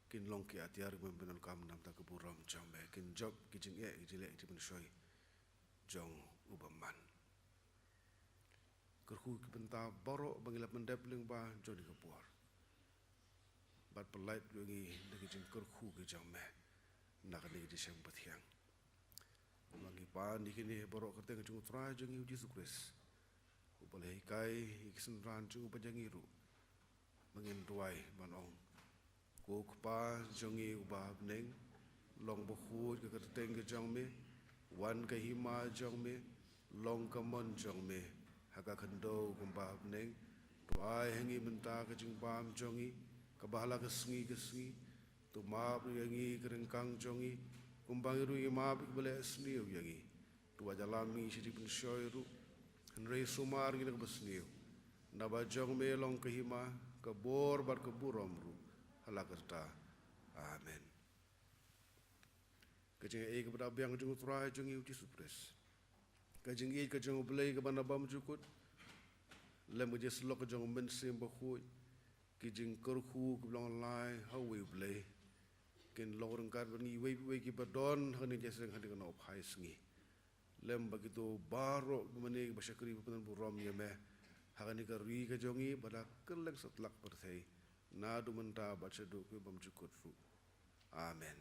kin long ki atiar kiba me pyndonkam na ka bynta ka burom jong me, kin jop ki jingeh ki jingleh ki jingpynshoi jong u bymman. Kyrkhu ki bynta baroh ba ngi la pyndep lyngba jong kane ka por, bad pyllait ïa ngi da ki jingkyrkhu ki jong me na kane ka jingshemphang pathiang. Ba ngi pan ïa kine baroh ha ka kyrteng jong u Trai jong ngi u Jisu Khrist, uba la hikai ïa ki synran jong u bad ïa ngi ruh. Ba ngin duwai ban ong: Ko Kpa jong ngi uba ha bneng, long bakhuid ka kyrteng ka jong me, wan ka hima jong me, long ka mon jong me ha ka khyndew kumba ha bneng. To ai ha ngi mynta ka jingbam jong ngi kaba ha la ka sngi ka sngi. To map ïa ngi ka ryngkang jong ngi, kumba ngi ruh ngi map ïa kiba leh sniew ïa ngi. To wat ïalam ïa ngi sha jingpynshoi ruh, hynrei sumar ngi na kaba sniew. Naba jong me long ka hima, ka bor bad ka burom ruh ha la karta. Amen. Ka jingaiei kaba da biang jong u Trai jong ngi u Jisu Khrist, ka jingïeit ka jong u Blei kaba na bymjukut, lem ka jingïasyllok ka jong u Mynsiem Bakhuid, ki jingkyrkhu kiba long lai ha uwei u Blei, kin long ryngkat bad ngi iwei pa iwei kiba don ha kane ka jingïaseng ha kane ka nohphai sngi. Lem bad kito baroh kiba mane kiba shakri ba pynburom ïa me ha kane ka ri ka jong ngi bad ha kylleng satlak pyrthei, naduh mynta bad shaduh ka bymjukut ruh. Amen.